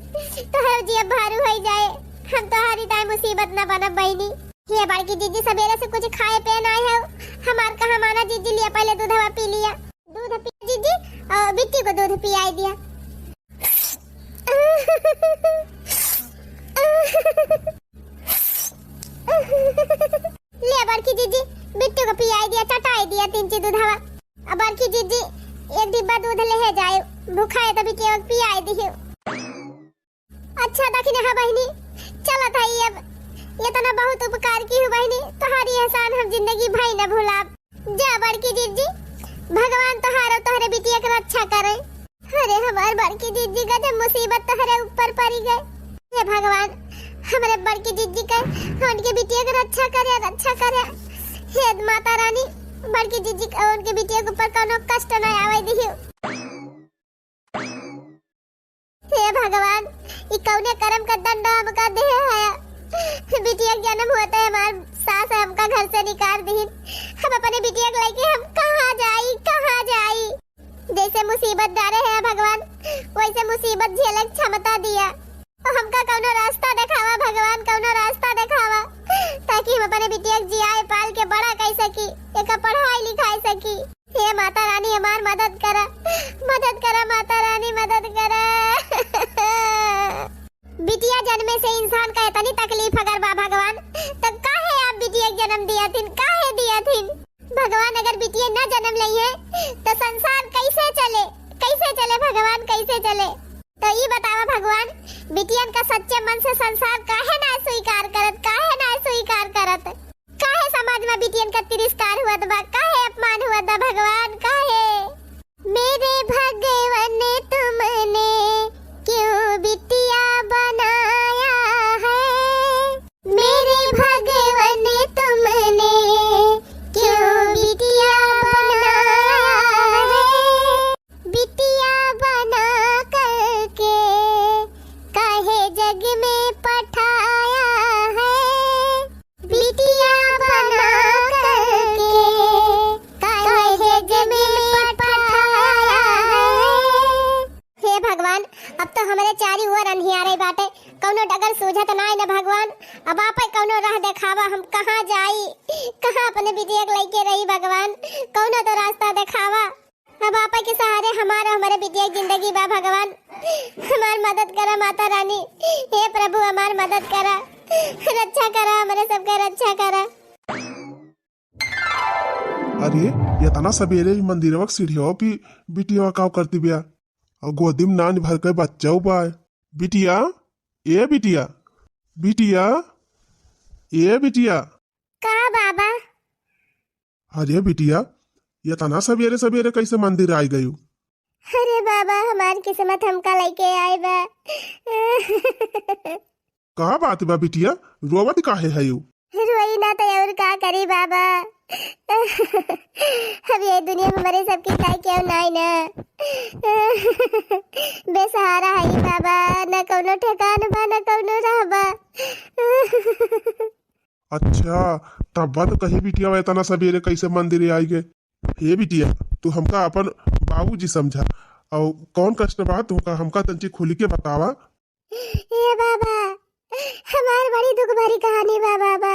तोहरो जियब भारू होई जाए। हम तोहरी ताई मुसीबत ना बनब बहिनी। हे बड़की जिज्जी, सबेरे से कुछ खाए पे ना आए हो, हमार कहा माना जिज्जी, लिया पहले दूधवा पी लिया। दूध पिया जिज्जी, और बिट्टी को दूध पियाई दिया। ले बड़की जिज्जी, बिट्टू को पियाई दिया, चटाई दिया तीन ची दूधवा। अब बड़की जिज्जी एक डिब्बा दूध ले है जाए, भूखा है तो बिट्टू को पियाई दी। अच्छा दखिना बहिनी, चलत हई अब। इतना बहुत उपकार किहू बहिनी, तोहारी एहसान हम जिंदगी भई न भुलाब। जा बड़की जिज्जी, भगवान तोहार और तोहरे बिटिया के रक्षा करे। अरे हमार बड़की जिज्जी, गजब मुसीबत तोहरे ऊपर पड़ी गए। हे भगवान, हमरे बड़की जिज्जी के, उनके बिटिया के रक्षा करे, रक्षा करे। हे माता रानी, बड़की जिज्जी के, उनके बिटिया के ऊपर कौनो कष्ट न आवे दिहियो। हे भगवान, ई कौने करम का दंड हमका देहे है? बिटिया के जन्म होते हमार सास हमका घर से निकाल दीन। हम अपने बिटिया के लेके हम कहाँ जाई, कहाँ जाई? जैसे मुसीबत डारे है भगवान, वैसे मुसीबत झेले के क्षमता दिया। और हमका कौनो रास्ता देखावा भगवान, कौनो रास्ता देखावा, ताकि हम अपने बिटिया के जियाए पाल के बड़ा कर सकी, एका पढ़ाई लिखाई सकी। हे माता रानी, हमार मदद करा, मदद करा माता रानी, मदद करा। बिटिया जन्मे से इंसान का इतनी तकलीफ अगर बा भगवान, तो काहे आप बिटिया के जन्म दिया थिन, काहे दिया थिन? भगवान अगर बिटिया न जन्म लई है, तो संसार कैसे चले, कैसे चले भगवान, कैसे चले? तो ई बतावा भगवान, बिटियन का सच्चे मन से संसार काहे ना स्वीकार करत, काहे ना स्वीकार करत? काहे समाज में बिटियन का तिरस्कार हुआ बा, काहे अपमान हुआ बा भगवान, काहे? मेरे भगवान, तुमने क्यों बिटिया बनाया है? मेरे भगवान, तुमने क्यों बिटिया बनाया है? बिटिया बना करके काहे जग में पठाया है? बिटिया बना करके काहे जग में पठाया है? हे भगवान, अब तो हमरे चारी ओर अंधियारे बाटे, कौनो डगर सूझत नाई न भगवान। अब आपे कौनो राह देखावा, हम कहाँ जाई, कहाँ अपने बिटिया के लइके रही भगवान, कौनो तो रास्ता देखावा। अब आपे के सहारे हमार, हमरे बिटिया के जिंदगी बा भगवान, हमार मदद करा माता रानी, हे प्रभु हमार मदद करा, रक्षा करा, हमरे सबके रक्षा करा। अरे, इतना सबेरे ही मंदिरवा के सीढ़िया पे बिटिया का करती बिया? और गोदी में नानी भर के बच्चा बा। बिटिया, ए बिटिया, बिटिया, ए बिटिया। का बाबा? अरे बिटिया, इतना सबेरे सबेरे कैसे मंदिर आई गयू? अरे बाबा, हमार किस्मत हमका लइके आए बा। का बात बा बिटिया, रोवत काहे हयू? रोई ना तो और का करी बाबा, अब ये दुनिया में हमरे सबके ताई केहू नाई ना। बेसहारा हई बाबा, ना कौनो ठिकान बा, ना कौनो राह बा। अच्छा, तब बात कही बिटिया, इतना सबेरे कैसे मंदिर आई गए? हे बिटिया, तू हमका अपन बाबूजी समझा, और कौन कष्ट बा तुमका, हमका तंची खुल के बतावा। ए बाबा, हमार बड़ी दुख भरी कहानी बा बाबा।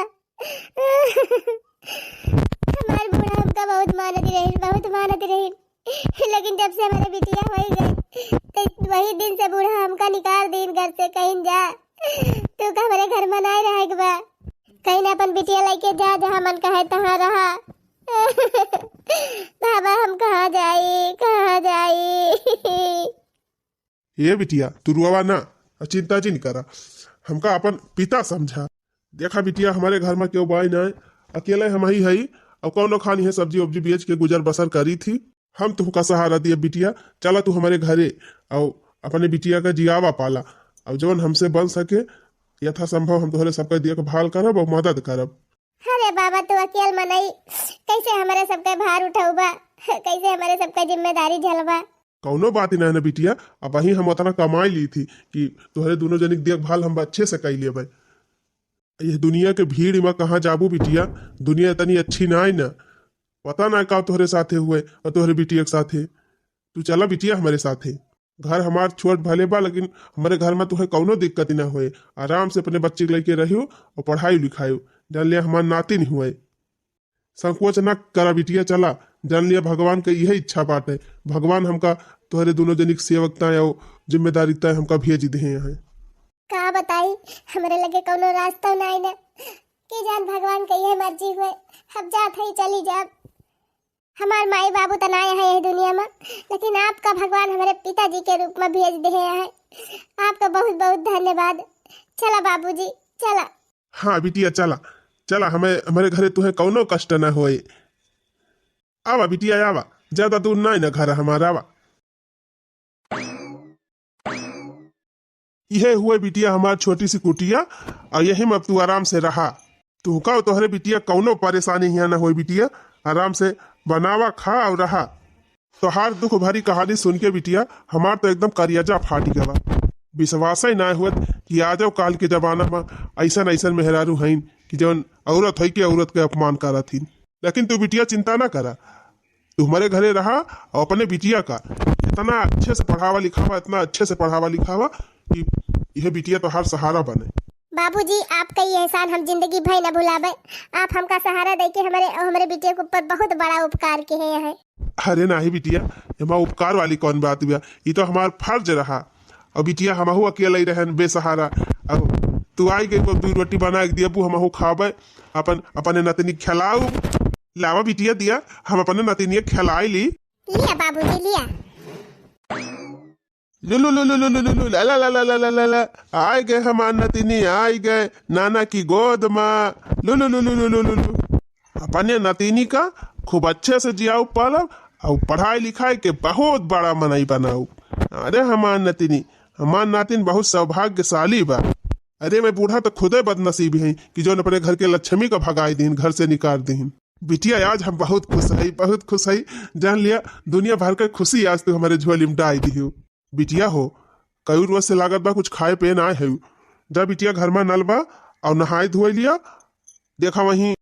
हमार बूढ़ा हमका बहुत मानत रहिन, बहुत मानत रहिन, लेकिन जब से हमारे बिटिया होई गई, तो वही दिन से बूढ़ा हमका निकाल दीन घर से, कहीं जा, तू का हमारे घर में नाई रहे के बा, कहीं ना अपन बिटिया लेके जा, जहाँ मन कहे तहाँ रहा। बाबा, हम कहाँ जाई, कहाँ जाई? ए बिटिया, तू रोवा ना, अ चिंता जिन करा, हमका अपन पिता समझा। देखा बिटिया, हमारे घर में केहू बाई ना, अकेले हम ही हई, और कौनो खानी है सब्जी उब्जी बेच के गुजर बसर करी थी। हम तुहका सहारा दिए बिटिया, चला तू हमारे घरे, और अपने बिटिया का जियावा पाला, और जौन हमसे बन सके यथासंभव हम तोहरे सबका देखभाल करब और मदद करब। अरे बाबा, तू अकेल मनई, कैसे हमारे सबके भार उठौबा, कैसे हमारे सबके जिम्मेदारी झेलबा? कौनो बात ना है ना बिटिया, अबहीं हम उतना कमाई ली थी कि तोहरे दोनों जनी के देखभाल हम अच्छे से कई लेबै। यह दुनिया के भीड़ में कहाँ जाबू बिटिया, दुनिया इतनी अच्छी ना है ना, पता ना का तोहरे साथे हुए और तोहरे बिटिया के साथे। तू चला बिटिया हमारे साथे। घर हमार छोट भले बा, लेकिन हमारे घर में तुहे कौनो दिक्कत ना होए। आराम से अपने बच्ची के लेके रहियो और पढ़ाई लिखायो। जान लिया हमार नातिन हुए। संकोच ना करा बिटिया, चला। जान लिया भगवान के यही इच्छा बाटे। भगवान हमका तोहरे दोनों जनी के सेवकता और जिम्मेदारीता हमका भेज दिहे हैं। का बताई, हमरे लगे कौनो रास्ता नाई ना। कि जान भगवान के यह मर्जी हुए, अब जात है, चली जाब। हमार माई बाबू त ना है यह दुनिया में, लेकिन आपका भगवान हमारे पिताजी के रूप में भेज दिहे हैं। आपका बहुत बहुत धन्यवाद। चला बाबूजी, चला। हाँ बिटिया, चला, चला, हमें, हमारे घरे तुहे कौनो कष्ट ना होए। आवा बिटिया, आवा, ज्यादा दूर ना ना घर हमारा, आवा। इहे हुए बिटिया हमार छोटी सी कुटिया, और यही में अब तू आराम से रहा। तुहका और तोहरे बिटिया कौनो परेशानी हियाँ ना होई बिटिया, आराम से बनावा, खा और रहा। तोहार दुख भरी कहानी सुन के बिटिया हमार तो एकदम करियाजा फाट गवा। विश्वास ही ना हुआ कि आजो काल के जमाना में ऐसन ऐसन मेहरारू हईन कि जौन औरत होई के औरत के अपमान करत हिन। लेकिन तू बिटिया चिंता ना करा, तू हमारे घरे रहा और अपने बिटिया का इतना अच्छे से पढ़ावा लिखावा, इतना अच्छे से पढ़ावा लिखावा कि यह बिटिया तोहार सहारा बने। बाबूजी, आपका ये एहसान हम जिंदगी भर न भुलाबे। आप हमका सहारा देके हमारे, हमारे बिटिया के ऊपर बहुत बड़ा उपकार किहे हैं। अरे नाही बिटिया, एमा उपकार वाली कौन बात बा? ई तो हमार फर्ज रहा। और बिटिया, हमहू अकेले रहन बेसहारा। अब तू आई गई, अब दू रोटी बना के दियबू, हमहू खाबे, अपन, अपने नतनी खिलाऊ। लावा बिटिया दिया, हम अपने नतनिया खिलाई ली। लिया बाबूजी, लिया। लुलु लुलु लुलु लुलु ला ला ला ला ला ला ला ला। आय गए हमार नतिनी, आय गए नाना की गोद मा। लुलु लुलु लुलु लुलु। अपने नतिनी का खूब अच्छे से जियाऊ पालब और पढ़ाई लिखाई के बहुत बड़ा मनई बनाऊ। अरे हमार नतिनी, हमार नातिन बहुत सौभाग्यशाली बा। अरे मैं बूढ़ा तो खुदे बदनसीब है कि जौन अपने घर के लक्ष्मी का भगाई दीन, घर से निकाल दीन। बिटिया, आज हम बहुत खुश हई, बहुत खुश हई। जान लिया, दुनिया भर के खुशी आज तू हमारे झोली में डाल दिहू। बिटिया हो, कई रोज से लागत बा कुछ खाए पिए ना है। जा बिटिया, घर में नल बा और नहाए धोए लिया। देखा वहीं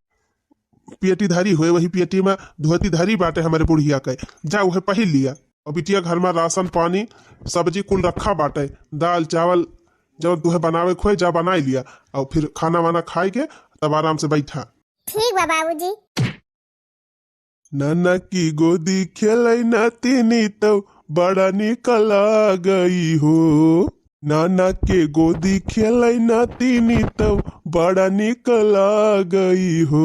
पेटी धरी हुए, वही पेटी में धोती धरी बाटे हमारे बुढ़िया के, जा उहे पहिर लिया। और बिटिया, घर में राशन पानी सब्जी कुल रखा बाटे, दाल चावल जब तुहे बनावे खोए जा बनाई लिया, और फिर खाना वाना खाए के तब आराम से बैठा। ठीक बा बाबूजी। नाना की गोदी खेलै नातिनी तो बड़ा निक लागै हो। नाना के गोदी खेलै नातिनी तो बड़ा निक लागै हो।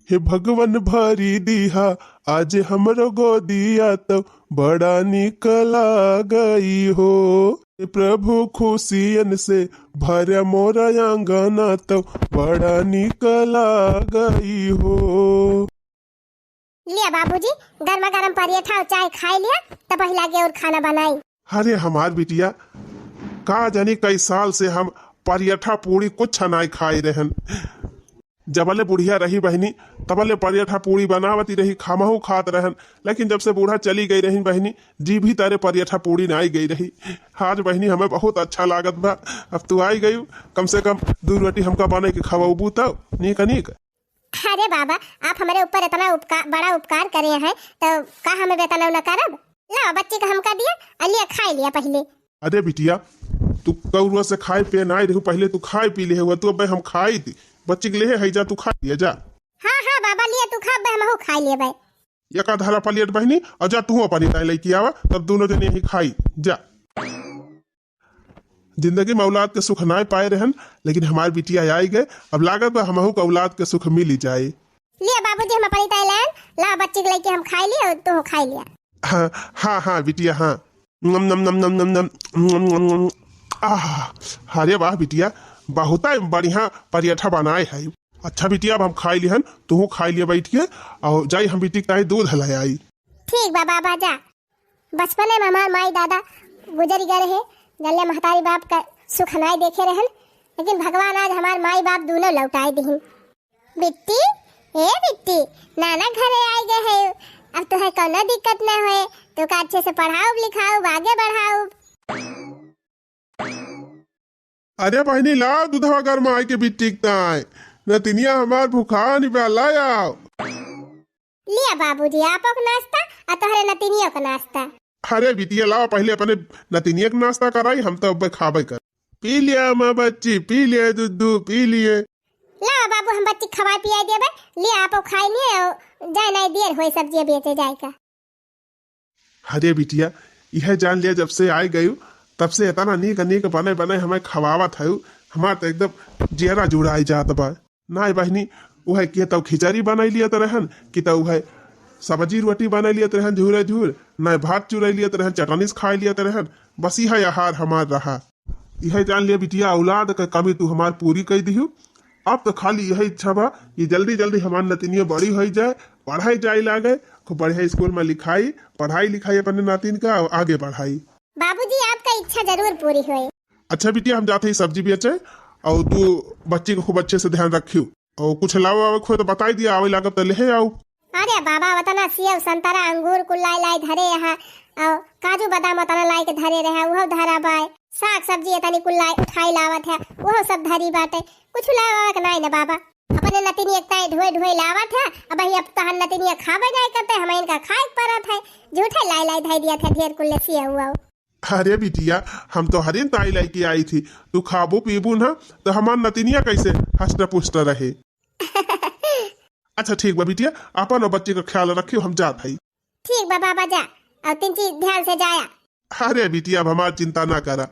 हे भगवान भरी दिहा आज हमरो गोदिया तो बड़ा निक लागै हो। हे प्रभु खुशियन से भरे मोरा आंगना तो बड़ा निक लागै हो। लिया बाबूजी, गर्मा गर्म पराठा और चाय खाए लिया, तब पहला के और खाना बनाई। अरे हमार बिटिया, का जानी कई साल से हम पराठा पूड़ी कुछ नाई खाए रहन। जबले बुढ़िया रही बहिनी, तबले पराठा पूड़ी बनावती रही, खामहू खात रहन। लेकिन जब से बूढ़ा चली गई रही बहिनी, जी भी तारे पराठा पूड़ी नाई गई रही। आज बहिनी हमें बहुत अच्छा लागत बा, अब तू आई गई, कम से कम दू रोटी हमका बने के खवाबू तब नीक नीक। अरे बाबा, आप हमारे ऊपर इतना उपकार, बड़ा उपकार करे हैं, तो का हमें वेतन न करब? लाओ, बच्ची का हमका दिया, और लिया, खाए लिया पहले। अरे बिटिया, तू कौरुआ से खाए पे नाई रहू, पहिले तू खाए पी लेहे हुआ, तू अबे हम खाई दी। बच्ची के लेहे है जा, तू खा लिया जा। हाँ, हाँ बाबा, लिया तू खा, अबे हमहू खाई लेबे। एका धरा प्लेट बहिनी, और जा तू अपनी ताई लइके आवा, तब दोनों जने यहीं खाई जा। जिंदगी में औलाद के सुख नाय पाए रहन, लेकिन हमार बिटिया आई गए। अब लागत बा हमहू के औलाद के सुख मिल ही जाए। लिया बाबूजी, हम अपनी ताई लेन, ला बच्ची के लइके हम खाई लिया, तू खाई लिया। हाँ, हाँ, हाँ बिटिया, हाँ। नम, नम, नम, नम, नम, नम, नम, नम, नम। आह, अरे वाह बिटिया, बहुत बढ़िया पराठा बनाए है। अच्छा बिटिया, अब हम खाई लिहन, तू खाई लिया बैठ के, और जाई हम बिटिया के ताई दूध ले आई। ठीक बा बाबा, जा। बचपने में हमार माई दादा गुजर गए रहे, जल्ले महतारी बाप का सुख नाई देखे रहन, लेकिन भगवान आज हमार माई बाप दोनों लौटाए दिहिन। बिट्टी, ए बिट्टी, नाना घरे आए गए है, अब तुहे कौनो दिक्कत ना होए, तो का अच्छे से पढ़ाउब लिखाउब, आगे बढ़ाउब। अरे बहिनी, लाओ दूधवा गरमाई के बिट्टी के ताई, नतिनिया हमार भुखान बा, लाओ। लिया बाबूजी, आपक नाश्ता, आ तोहरे नतिनियो का नाश्ता। अरे बिटिया, लाओ पहिले अपने नतिनिया के नाश्ता कराई, हम तो अब खाबे कर। पी लिया माँ बच्ची, पी लिए दूध, पी लिए। लाओ बाबू, हम बच्ची खवाए पियाई देबे, लिया आपो खाई लिए, जाए नाई देर होए सब्जी बेचे जाए का। अरे बिटिया, यह जान लिया, जब से आए गयू, तब से इतना नीक नीक बने बने हमें खवावत है, हमार तो एकदम जियरा जुड़ाई जात बा। नाय बहिनी, उहे के तौ खिचड़ी बनाई लियत रहन, कि तौ उहे सब्जी रोटी बनाई लियत रहन झूरे झूर, नाय भात चुराई लियत रहन, चटनी से खाई लियत रहन। बस इहे आहार हमार रहा। इहे जान लिया बिटिया, औलाद के कमी तू हमार पूरी कई दिहू। अब तो खाली यही इच्छा बा कि जल्दी जल्दी हमार नतिनिया बड़ी होई जाए, पढ़ाई जाए लागे, खूब बढ़िया स्कूल में लिखाई, पढ़ाई लिखाई अपने नातिन का आगे बढ़ाई। बाबूजी, आपका इच्छा जरूर पूरी होए। अच्छा बिटिया, हम जाते ही सब्जी बेचे, और तू बच्ची को खूब अच्छे से ध्यान रखियो, और कुछ लावे आवे को होए तो बताई दिया, आवे लागत तो लेहे आओ। अरे बाबा, वतना सेव, संतरा, अंगूर कुल लाई लाई धरे यहाँ, और काजू बादाम वतना लाई के धरे रहे, उहो धरा बाय। साग सब्जी एतनी कुल लाई उठाई लावत है, उहो सब धरी बाटे। कुछ लावे आवे के नाई न बाबा। अपने नतिनिया के ताई ढोए ढोए लावत है, अब ही अब तहन नतिनिया खाबे नाई करते, हम इनका खाए के परत है। झूठे लाई लाई धई दिया था ढेर कुल ले सेव उव। अरे बिटिया, हम तो हरिन ताई लइके आई थी, तू खाबू पीबू ना तो हमार नतिनिया कैसे हष्ट पुष्ट रहे। अच्छा ठीक बा बिटिया, अपन और बच्ची का ख्याल रखियो, हम जात हई। ठीक बा बाबा, जा, और तीन चीज ध्यान से जाया। अरे बिटिया, अब हमार चिंता ना करा,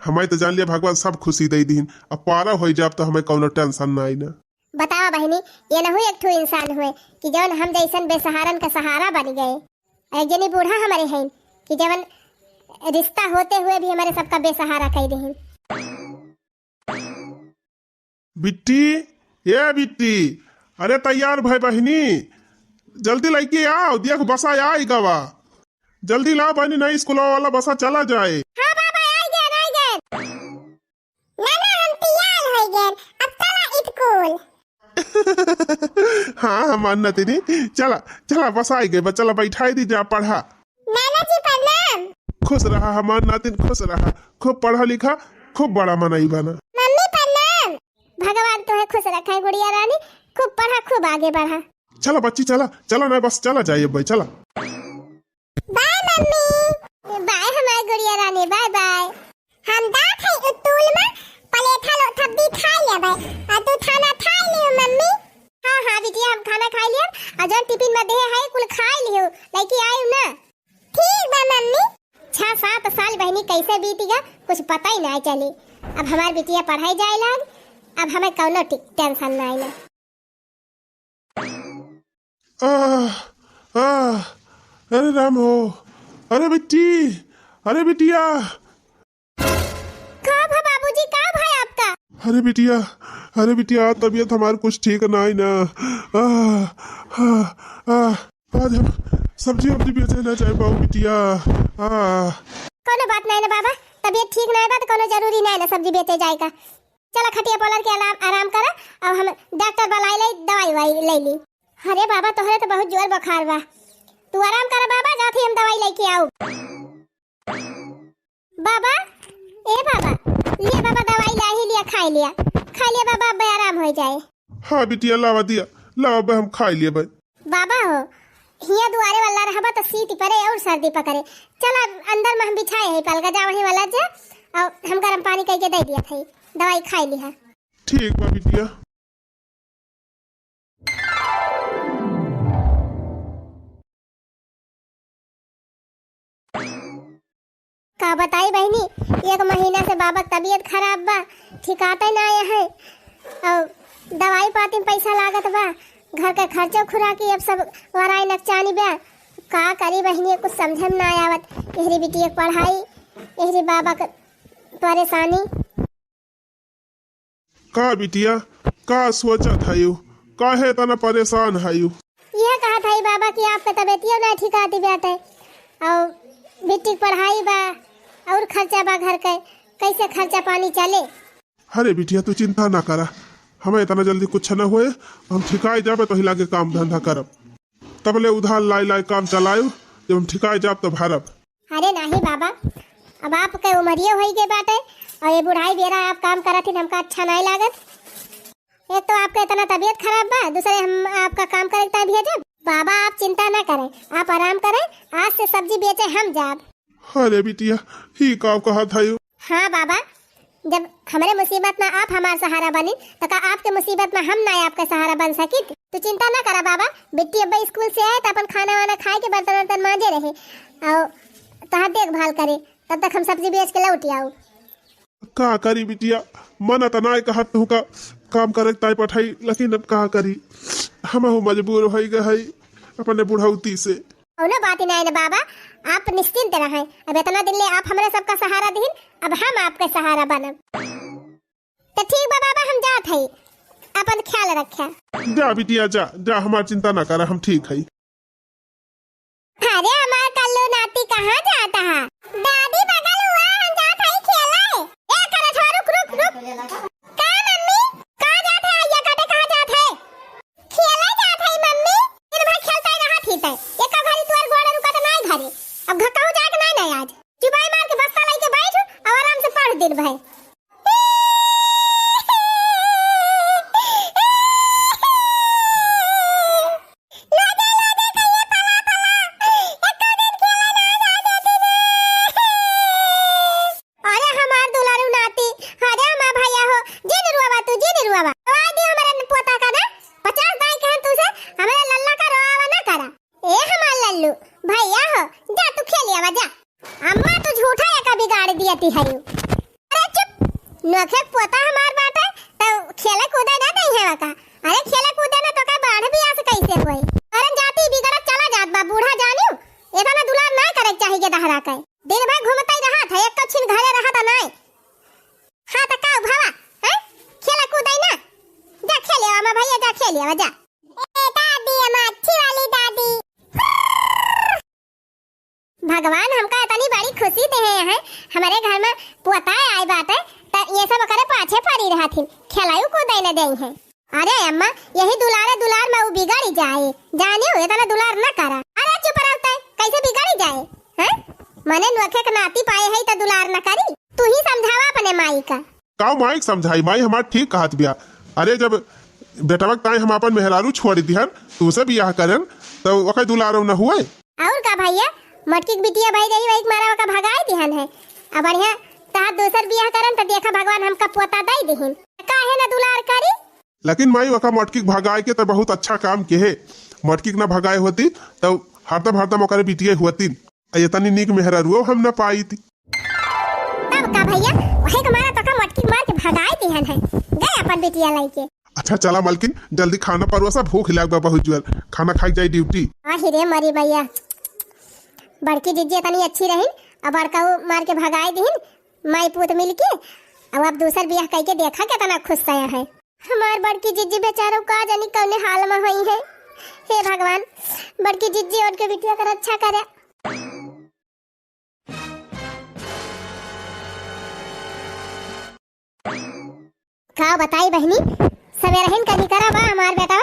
हमें तो जान लिया भगवान सब खुशी दे दीन, अब पारा हो जाब तो हमें कौनो टेंशन ना आई ना। बतावा बहिनी, ये नहु एक ठो इंसान हुए कि जौन हम जैसन बेसहारन का सहारा बन गए। एक जनी बूढ़ा हमारे हैं कि जवन रिश्ता होते हुए भी हमारे सबका बेसहारा कई देहिन। बिट्टी, ए बिट्टी, अरे तैयार भय बहिनी, जल्दी लइके आओ, देख बसा आई गवा। जल्दी लाओ बहिनी, नहीं स्कूल वाला बसा चला जाए। हाँ बाबा, आई गए, आई गए। नाना, हम तैयार हो गए, अब चला स्कूल। हाँ हमार नातिनी, चला, चला बस आई गए, बस चला बैठाई दी जा पढ़ा। नाना जी प्रणाम। खुश रहा हमार नातिन, खुश रहा, खूब पढ़ा लिखा, खूब बड़ा मनई बना। मम्मी प्रणाम। भगवान तोहे खुश रखे गुड़िया रानी, खूब पढ़ा, खूब आगे बढ़ा। चला बच्ची चला, चला ना बस चला जाइए भाई, चला। बाय मम्मी। बाय हमार गुड़िया रानी, बाय बाय। हम जात हई उतूल में पलेठा लोथब्बी खाई लेबै, और तू थाना खाई लियो मम्मी। हाँ हाँ बिटिया, हम खाना खाई लियो, और जौन टिफिन में देहे है कुल खाई लियो, लइके आयो ना। ठीक बा मम्मी। छह सात साल बहिनी कैसे बीत गया, कुछ पता ही ना चली। अब हमार बिटिया पढ़ाई जाए लाग, अब हमें कौनो टे-, टेंशन ना आइला। आह, आह, अरे राम हो, अरे बिट्टी, अरे बिटिया। का भा बाबूजी, का भा आपका? अरे बिटिया, अरे बिटिया, तबीयत हमार कुछ ठीक नाई ना। आह, आह, आह, आज हम सब्जी वब्जी बेचे ना जाए पाऊ बिटिया। आह। कोनो बात नाई ना बाबा, तबीयत ठीक नाई बा तो कोनो जरूरी नाई ना सब्जी बेचे जाए का। चला खटिया पलर के आराम, आराम करा, अब हम डॉक्टर बुलाई लाई, दवाई ववाई ले ली। अरे बाबा, तोहरे तो बहुत जोर बुखार बा, तू आराम करा बाबा, जात ही हम दवाई लेके आऊ। बाबा, ए बाबा, लिया बाबा दवाई ला ही लिया, खाई लिया, खाई लिया बाबा, अब आराम हो जाए। हाँ बिटिया, लावा दिया, लावा बे, हम खाई लिया बे। बाबा हो, हिया दुआरे वाला रहबा तो शीत परे और सर्दी पकड़े। चला अंदर में हम बिछाए है पलगा, जा वहीं वाला जा, अउ हम गरम पानी कइके दइ दिया थई, दवाई खाइ लिहा। ठीक बा बिटिया। का बताई बहिनी, एक महीना से बाबा क तबियत खराब बा, ठिकाते नाहीं है। अउ दवाई पाती में पैसा लागत बा, घर के खर्चो खुराकी अब सब वराई नकचानी बा। का करी बहिनी, कुछ समझे में नाहीं आवत। एहरी बिटिया क पढ़ाई, एहरी बाबा क परेशानी। का बिटिया, का सोचत हयू? काहे इतना परेशान हयू? यह कहत हई बाबा कि आपके तबियतियो ना ठिकाती बाटे, अउ बिट्टी के पढ़ाई बा, अउर खर्चा बा घर के, कैसे खर्चा पानी चले? अरे बिटिया, तू चिंता ना करा, हमें इतना जल्दी कुछ न होए, हम ठिकाए जाबे तो हिला के काम धंधा करब। तबले उधार लाइ लाइ काम चलायु, जब हम ठिकाए जाब तब भरब। अरे नाहीं बाबा, अब आपके उमरियो होइ गए बाटे अउर ये बुढ़ाई बेरा आप काम करत हिन, हमका अच्छा नाहीं लागत। एक तो आपके इतना तबियत खराब बा, दूसरे हम आपका काम करे के ताईं भेजब। बाबा आप चिंता ना करें, आप आराम करें, आज से सब्जी बेचे हम जाब। अरे बिटिया, ही का कहत हयू? हाँ बाबा, जब हमरे मुसीबत में आप हमार सहारा बनी, तो का आपके मुसीबत में हम ना आपके सहारा बन सकित? तू चिंता ना करा बाबा, बिट्टी अब्बा स्कूल से आए तो अपन खाना वाना खाए के बर्तन वर्तन मांजे रहे अउर तहार देखभाल करे, तब तक हम सब्जी बेच के लौट आऊ। का करी बिटिया, मन त नाय कहत तुहका काम करे ताई पठाई, लेकिन अब का करी, हमहू मजबूर होइ गए हई अपने बुढ़ौती से। कौनो बात ही नाय न बाबा, आप निश्चिंत रहें। अब इतना दिन ले आप हमरे सबका सहारा दिहिन, अब हम आपके सहारा बनब। तो ठीक बा बाबा, हम जात हई, अपन ख्याल रख्या। जा बिटिया जा, जा, हमार चिंता ना करा, हम ठीक हई। अरे हमार कल्लू नाती कहाँ जात हा? दादी बगल हुआ, हम जात हई खेले। ए करे छो, रुक, रुक, रुक। का मम्मी? कहाँ जात है? आइया काटे कहाँ जात है? खेले जात है मम्मी। दिन भर खेलते रहत ही तै। एक घड़ी तोर गोड़े रुकत नाय घरे। अब घर कहूँ जाए के नाय, नाय आज। चुपाई मार के बस्ता लेके बैठ और आराम से पढ़ दिन भर। अरे हमार दुलारू नाती, अरे हमार भैया हो, जिन रुआवा तू, जिन रुआवा। रोवा दी हमारे पोता का ना, पचास दाई कहन तू से, हमारे लल्ला का रोआवा ना करा। ए हमार लल्लू, भैया हो, जा तू खेल आवा, जा। अम्मा तू झूठा एका बिगाड़ दिया ती हयू। अरे चुप, नोखे पोता हमार बाटे, तो खेले कूदे ना दई है वका। अरे खेले कूदे ना तो का बाढ़ भी आस कैसे होई? अरे जाती बिगड़त चला जात बा, बूढ़ा जानियो, इतना दुलार ना करे के चाही के दहरा के। दिन भर घूमता ही रहत है, एक छिन घरे रहत नाय। हाँ तो का भवा, हैं? खेला कूदे ना, जा खेले आवा, भैया जा खेले आवा, जा। ए दादी, हम अच्छी वाली दादी। भगवान हमका इतनी बड़ी खुशी देहे हैं, हमारे घर में पोता आए बाटे, त ये सब ओकरे पाछे पड़ी रहथिन, खेलायु कूदे न देई हैं। अरे अम्मा, यही दुलारे दुलार में उ बिगड़ी जाए, जानियो इतना दुलार न करा। अरे चुप रहते, कैसे बिगड़ी जाए, हैं? मने नोखे के नाती पाए है त दुलार न करी, तू ही समझावा अपने माई का। का माई के समझाई, माई हमार ठीक कहत बिया। अरे जब बेटवा के ताई हम अपन मेहरारू छोड़ दिहन, तू से बियाह करन, तो ओकर दुलारो न हुए। और का भैया, मटकी के बिटिया भाई रही, वही के मारा ओका भगाए दिहन है। अब बढ़िया तहार दोसर बियाह करन, तो देखा भगवान हमका पोता दे दिहिन, काहे न दुलार करी? लेकिन माई ओका मटकी के भगाए के तो बहुत अच्छा काम के है, मटकी के न भगाए होती, तो हरदम हरदम ओकरे बिटिया हुअती। आ ये तनी नीक मेहरारुओ हम न पाई थी। तब का भैया, वही के मारा तो का मटकी मार के भगाए दिहन है, गए अपन बिटिया लेके। अच्छा चला मलकिन, जल्दी खाना परोसा, भूख लाग बा बहुत जोर, खाना खाई जाई ड्यूटी। आही रे मरी भैया, बड़की जिज्जी इतनी अच्छी रहिन, अब बड़का मार के भगाए दिहिन, माई पूत मिल के। अब आप दूसर बियाह कई के देखा कितना खुश सया है। हमार बड़की जिज्जी बेचारो का जानी कौने हाल में होई है। हे भगवान, बड़की जिज्जी और के बिटिया का रक्षा करे। का बताई बहिनी, सवेरहिन का निकरा बा हमार बेटा,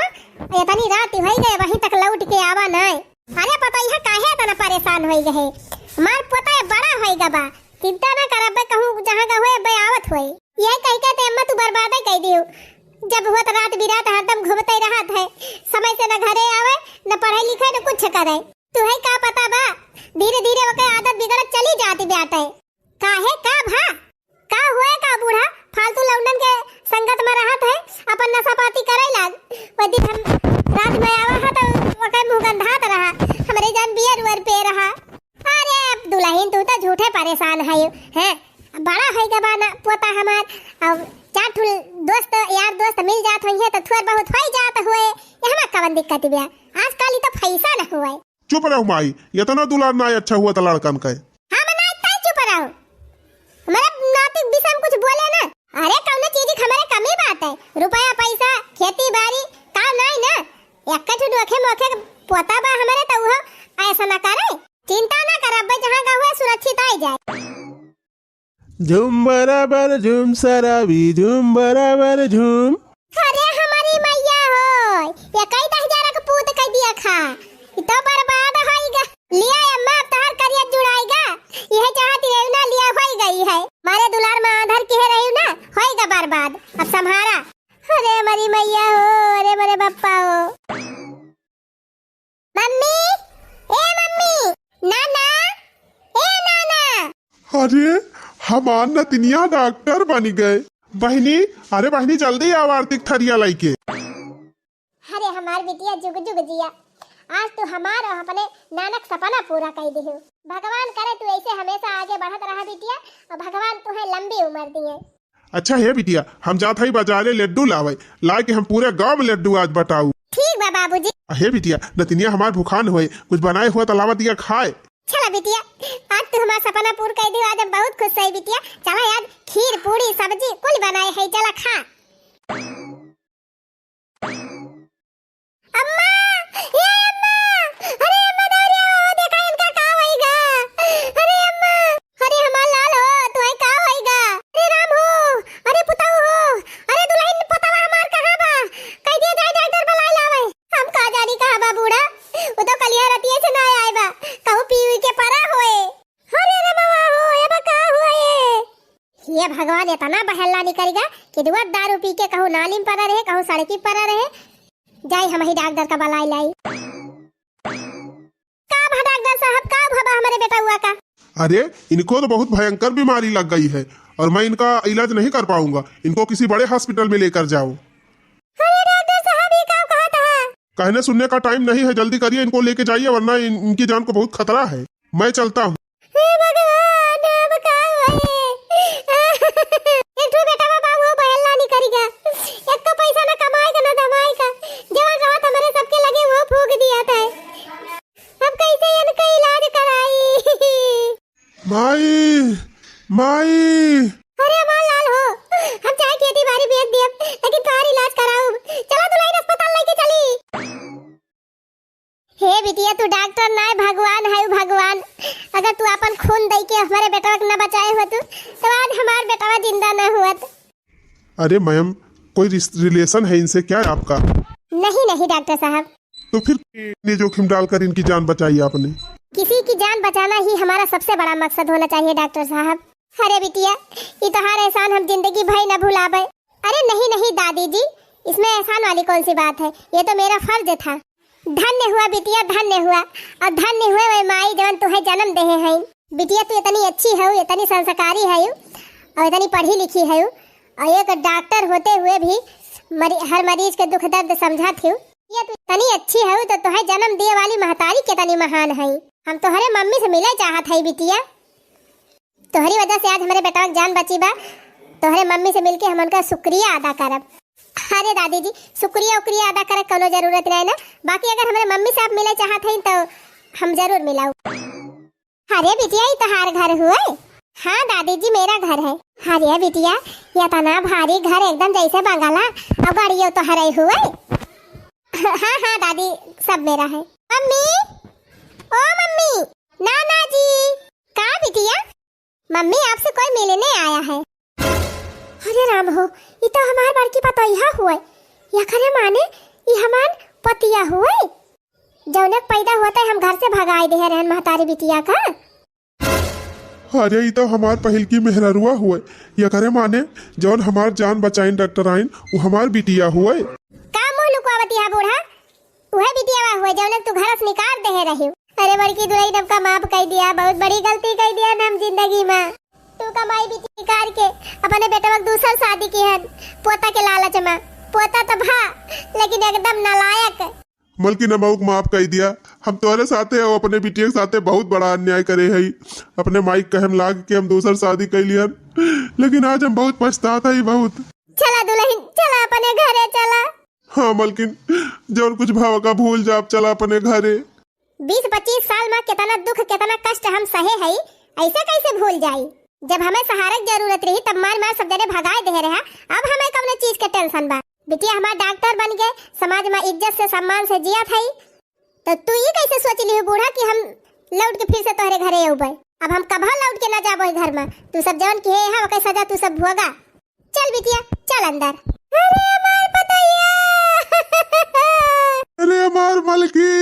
इतनी रात होई गए, वहीं तक लौट के आवा नाय। अरे पतोहिया काहे इतना परेशान होई गए? हमार पोता बड़ा होई गा बा, चिंता ना कर, अबे कहूँ जहाँ का होए, अबे आवत होए। यही कही के ते अम्मा तू बर्बादे कई दियो। जब होत रात बिरात हरदम घूमते रहत है, समय से न घरे आवे, न पढ़े लिखे, न कुछ करे। तुहे का पता बा, धीरे धीरे ओके आदत बिगड़त चली जाती बाटे। काहे का भा? का हुए का बूढ़ा, फालतू लौंडन के संगत में रहत है, अपन नशा पाती करे लाग। वो दिन हम रात में आवा हा तो ओकर मुंह गंधात रहा, हमरे जान बियर उअर पे रहा। अरे अब दुल्हन तू तो झूठे परेशान है, हैं? बड़ा होइगा बा ना पोता हमार, अब चार ठो दोस्त यार दोस्त मिल जात होइहैं तो थोड़ बहुत होई जात हुए, एहमा कवन दिक्कत बिया? आजकल ई तो फैशन हुए। चुप रहो माई, इतना दुलार ना अच्छा हुआ था लड़कन का। हम ना तय चुप रहो, हमारे नाती विषय में कुछ बोले ना। अरे कौनो चीज की हमारे कमी बात है, रुपया पैसा खेती बाड़ी का नहीं ना, एक ठो नोखे मोखे पोता बा हमारे तो वो ऐसा ना करे। चिंता ना कर, अब जहाँ का हुआ सुरक्षित आई जाए। झूम बराबर झूम शराबी, झूम बराबर झूम। अरे हमारी मैया हो, ये कई दस हजार का पूत कह दिया खा, ये तो बर्बाद होइगा। लिया अम्मा, अब तोहार करिया जुड़ाइगा, यह चाहत रहे ना लिया होई गई है। मारे दुलार में आधर किहे रही ना, होइगा बर्बाद, अब संभारा। अरे हमारी मैया हो, अरे मेरे बप्पा हो। मम्मी, ए मम्मी, नाना, ए नाना। अरे, हमार नतिनिया डॉक्टर बन गए। बहिनी, अरे बहिनी, जल्दी आव आरती के थरिया लइके। अरे हमार बिटिया जुग जुग जिया, आज तू हमार और अपने नानक सपना पूरा कर दिहु। भगवान करे तू ऐसे हमेशा आगे बढ़त रहा बिटिया, और भगवान तुहे लंबी उम्र दिए। अच्छा हे बिटिया, हम जात हई बाजारे लड्डू लावे, लाए के हम पूरे गांव में लड्डू आज बटाऊ। ठीक बा बाबूजी। हे बिटिया, नतिनिया हमार भुखान होए, कुछ बनाए हुआ तो लावा दिया खाए। चला बिटिया, आज तू हमार सपना पूर कर दियो, आज हम बहुत खुश है बिटिया। चला आज खीर पूड़ी सब्जी कुल बनाए है, चला खा। अम्मा, ए अम्मा, अरे अम्मा दौरिया हो, देखा इनका का होइगा। अरे अम्मा, अरे हमार लाल हो, तुहे का होइगा। अरे राम हो, अरे पुताऊ हो, अरे दुल्हन पुतवा हमार कहाँ बा? कह दिया जाए डॉक्टर बुलाए लावे। हम का जानी कहाँ बा बूढ़ा, वो तो कलिया रतिये से ना आए बा, कहूँ पीवी के परा होए। अरे रे बाबा हो, ए बा का हुआ ये? हे भगवान, इतना बहल्ला निकल गया कि दुआ दारू पी के कहूँ नाली में पड़ा रहे, कहूँ सड़की पड़ा रहे। जाई हम ही डॉक्टर का बुलाई लाई। का भा डॉक्टर साहब, का भा बा हमारे बेटा हुआ का? अरे, इनको तो बहुत भयंकर बीमारी लग गई है और मैं इनका इलाज नहीं कर पाऊंगा। इनको किसी बड़े हॉस्पिटल में लेकर जाओ। अरे डॉक्टर साहब, ये का कहत है? कहने सुनने का टाइम नहीं है, जल्दी करिए, इनको लेके जाइए, वरना इन, इनकी जान को बहुत खतरा है। मैं चलता हूँ। हे भगवान, अब का होए? एक ठो बेटा बा, बाबू बहल्ला निकल गया। एक तो पैसा ना कमाए का, ना धमाए का। जवन रहत हमारे सबके लगे, वो फूंक दिया था। अब कैसे इनका इलाज कराई? माई, माई। अरे हमार लाल हो, हम चाहे खेती बाड़ी बेच दियब, लेकिन तोहार इलाज कराउब। चला दुल्हन अस्पताल लेके चली। हे बिटिया, तू डॉक्टर नाय, भगवान है भगवान। अगर तू अपन खून दई के हमारे बेटवा के न बचाए होतू, तो आज हमार बेटवा जिंदा न हुअत। अरे मैम, कोई रिस-, रिलेशन है इनसे क्या आपका? नहीं, नहीं डॉक्टर साहब। तो फिर कितने जोखिम डालकर इनकी जान बचाई आपने? किसी की जान बचाना ही हमारा सबसे बड़ा मकसद होना चाहिए डॉक्टर साहब। अरे बिटिया, ये तोहार एहसान हम जिंदगी भर न भुलाबे। अरे नहीं, नहीं दादी जी, इसमें एहसान वाली कौन सी बात है, ये तो मेरा फर्ज था। धन्य हुआ बिटिया, धन्य हुआ, और धन्य हुए वे माई जवन तुहे जन्म देहे हैं। बिटिया तू इतनी अच्छी हऊ, इतनी संस्कारी हऊ, और इतनी पढ़ी लिखी हऊ, और एक डॉक्टर होते हुए भी मरी-, हर मरीज के दुख दर्द समझत हऊ। बिटिया तू इतनी अच्छी हऊ तो तुहे जन्म दिए वाली महतारी कितनी महान है। हम तोहरे मम्मी से मिले चाहत हई बिटिया। तोहरी वजह से आज हमरे बेटवा के जान बची बा। तोहरे मम्मी से मिलके हम उनका शुक्रिया अदा करब। अरे दादी जी, शुक्रिया उक्रिया अदा करे कौनो जरूरत नहीं ना। बाकी अगर हमरे मम्मी से आप मिले चाहत हईन तो हम जरूर मिलाऊ। अरे बिटिया, ई तोहार घर हुए? हाँ दादी जी, मेरा घर है। अरे बिटिया, ये इतना भारी घर एकदम जैसे बंगला, और गाड़ियों तो हरे हुए। हाँ हाँ दादी, सब मेरा है। मम्मी, ओ मम्मी, नाना जी। का बिटिया? मम्मी, आपसे कोई मिलने आया है। अरे राम हो, ई तो हमार बड़की पतोहिया हुए। यकरे माने ई हमार पतिया हुए। जौने पैदा होते हम घर से भगाए देहे रहन महतारी बिटिया का। अरे ई तो हमार पहिलकी मेहररुआ हुए। यकरे माने जौन हमार जान बचाइन डॉक्टर आइन, वो हमार बिटिया हुए। का मुंह लुकवावती है बूढ़ा? उहे बिटियावा हुए जौन तू घर से निकाल देहे रही। अरे बड़की दुलही, हमका माफ कई दिया, बहुत बड़ी गलती कई दिया ना हम जिंदगी में। तू कमाई बिटिया करके अपने बेटवा के दूसर शादी किहन, पोता के लालच मा। पोता तो भा, लेकिन एकदम नालायक। मलकिन, हम ओके माफ कइ दिया। हम तोहरे साथे अउ अपने बिटिया के साथे बहुत बड़ा अन्याय करे हई। अपने माई के कहे मा लाग के हम दूसर शादी कइ लिहन, लेकिन आज हम बहुत पछतात हई, बहुत। चला दुलहिन, चला अपने घरे चला। हाँ मलकिन, जउन कुछ भा ओका भूल जा, अब चला अपने घरे। बीस पच्चीस साल मा केतना दुख, केतना कष्ट हम सहे हई, अइसे कइसे भूल जाई? जब हमें सहारे के जरूरत रही, तब मार मार सब जने भगाए देहे रहा। अब हमें कवने चीज के tension बा? बिटिया हमार डॉक्टर बन के समाज मा इज्जत से, सम्मान से जियत हई, तो तू ई कइसे सोच लिहू बूढ़ा कि हम लौट के फिर से तोहरे घरे अउबे? अब हम कबहूँ लौट के ना जाबो ई घर मा। तू सब जवन किहे हा, ओके सजा तू सब भोगा। चल बिटिया, चल अंदर। अरे हमार पतैया। अरे हमार मलकिन।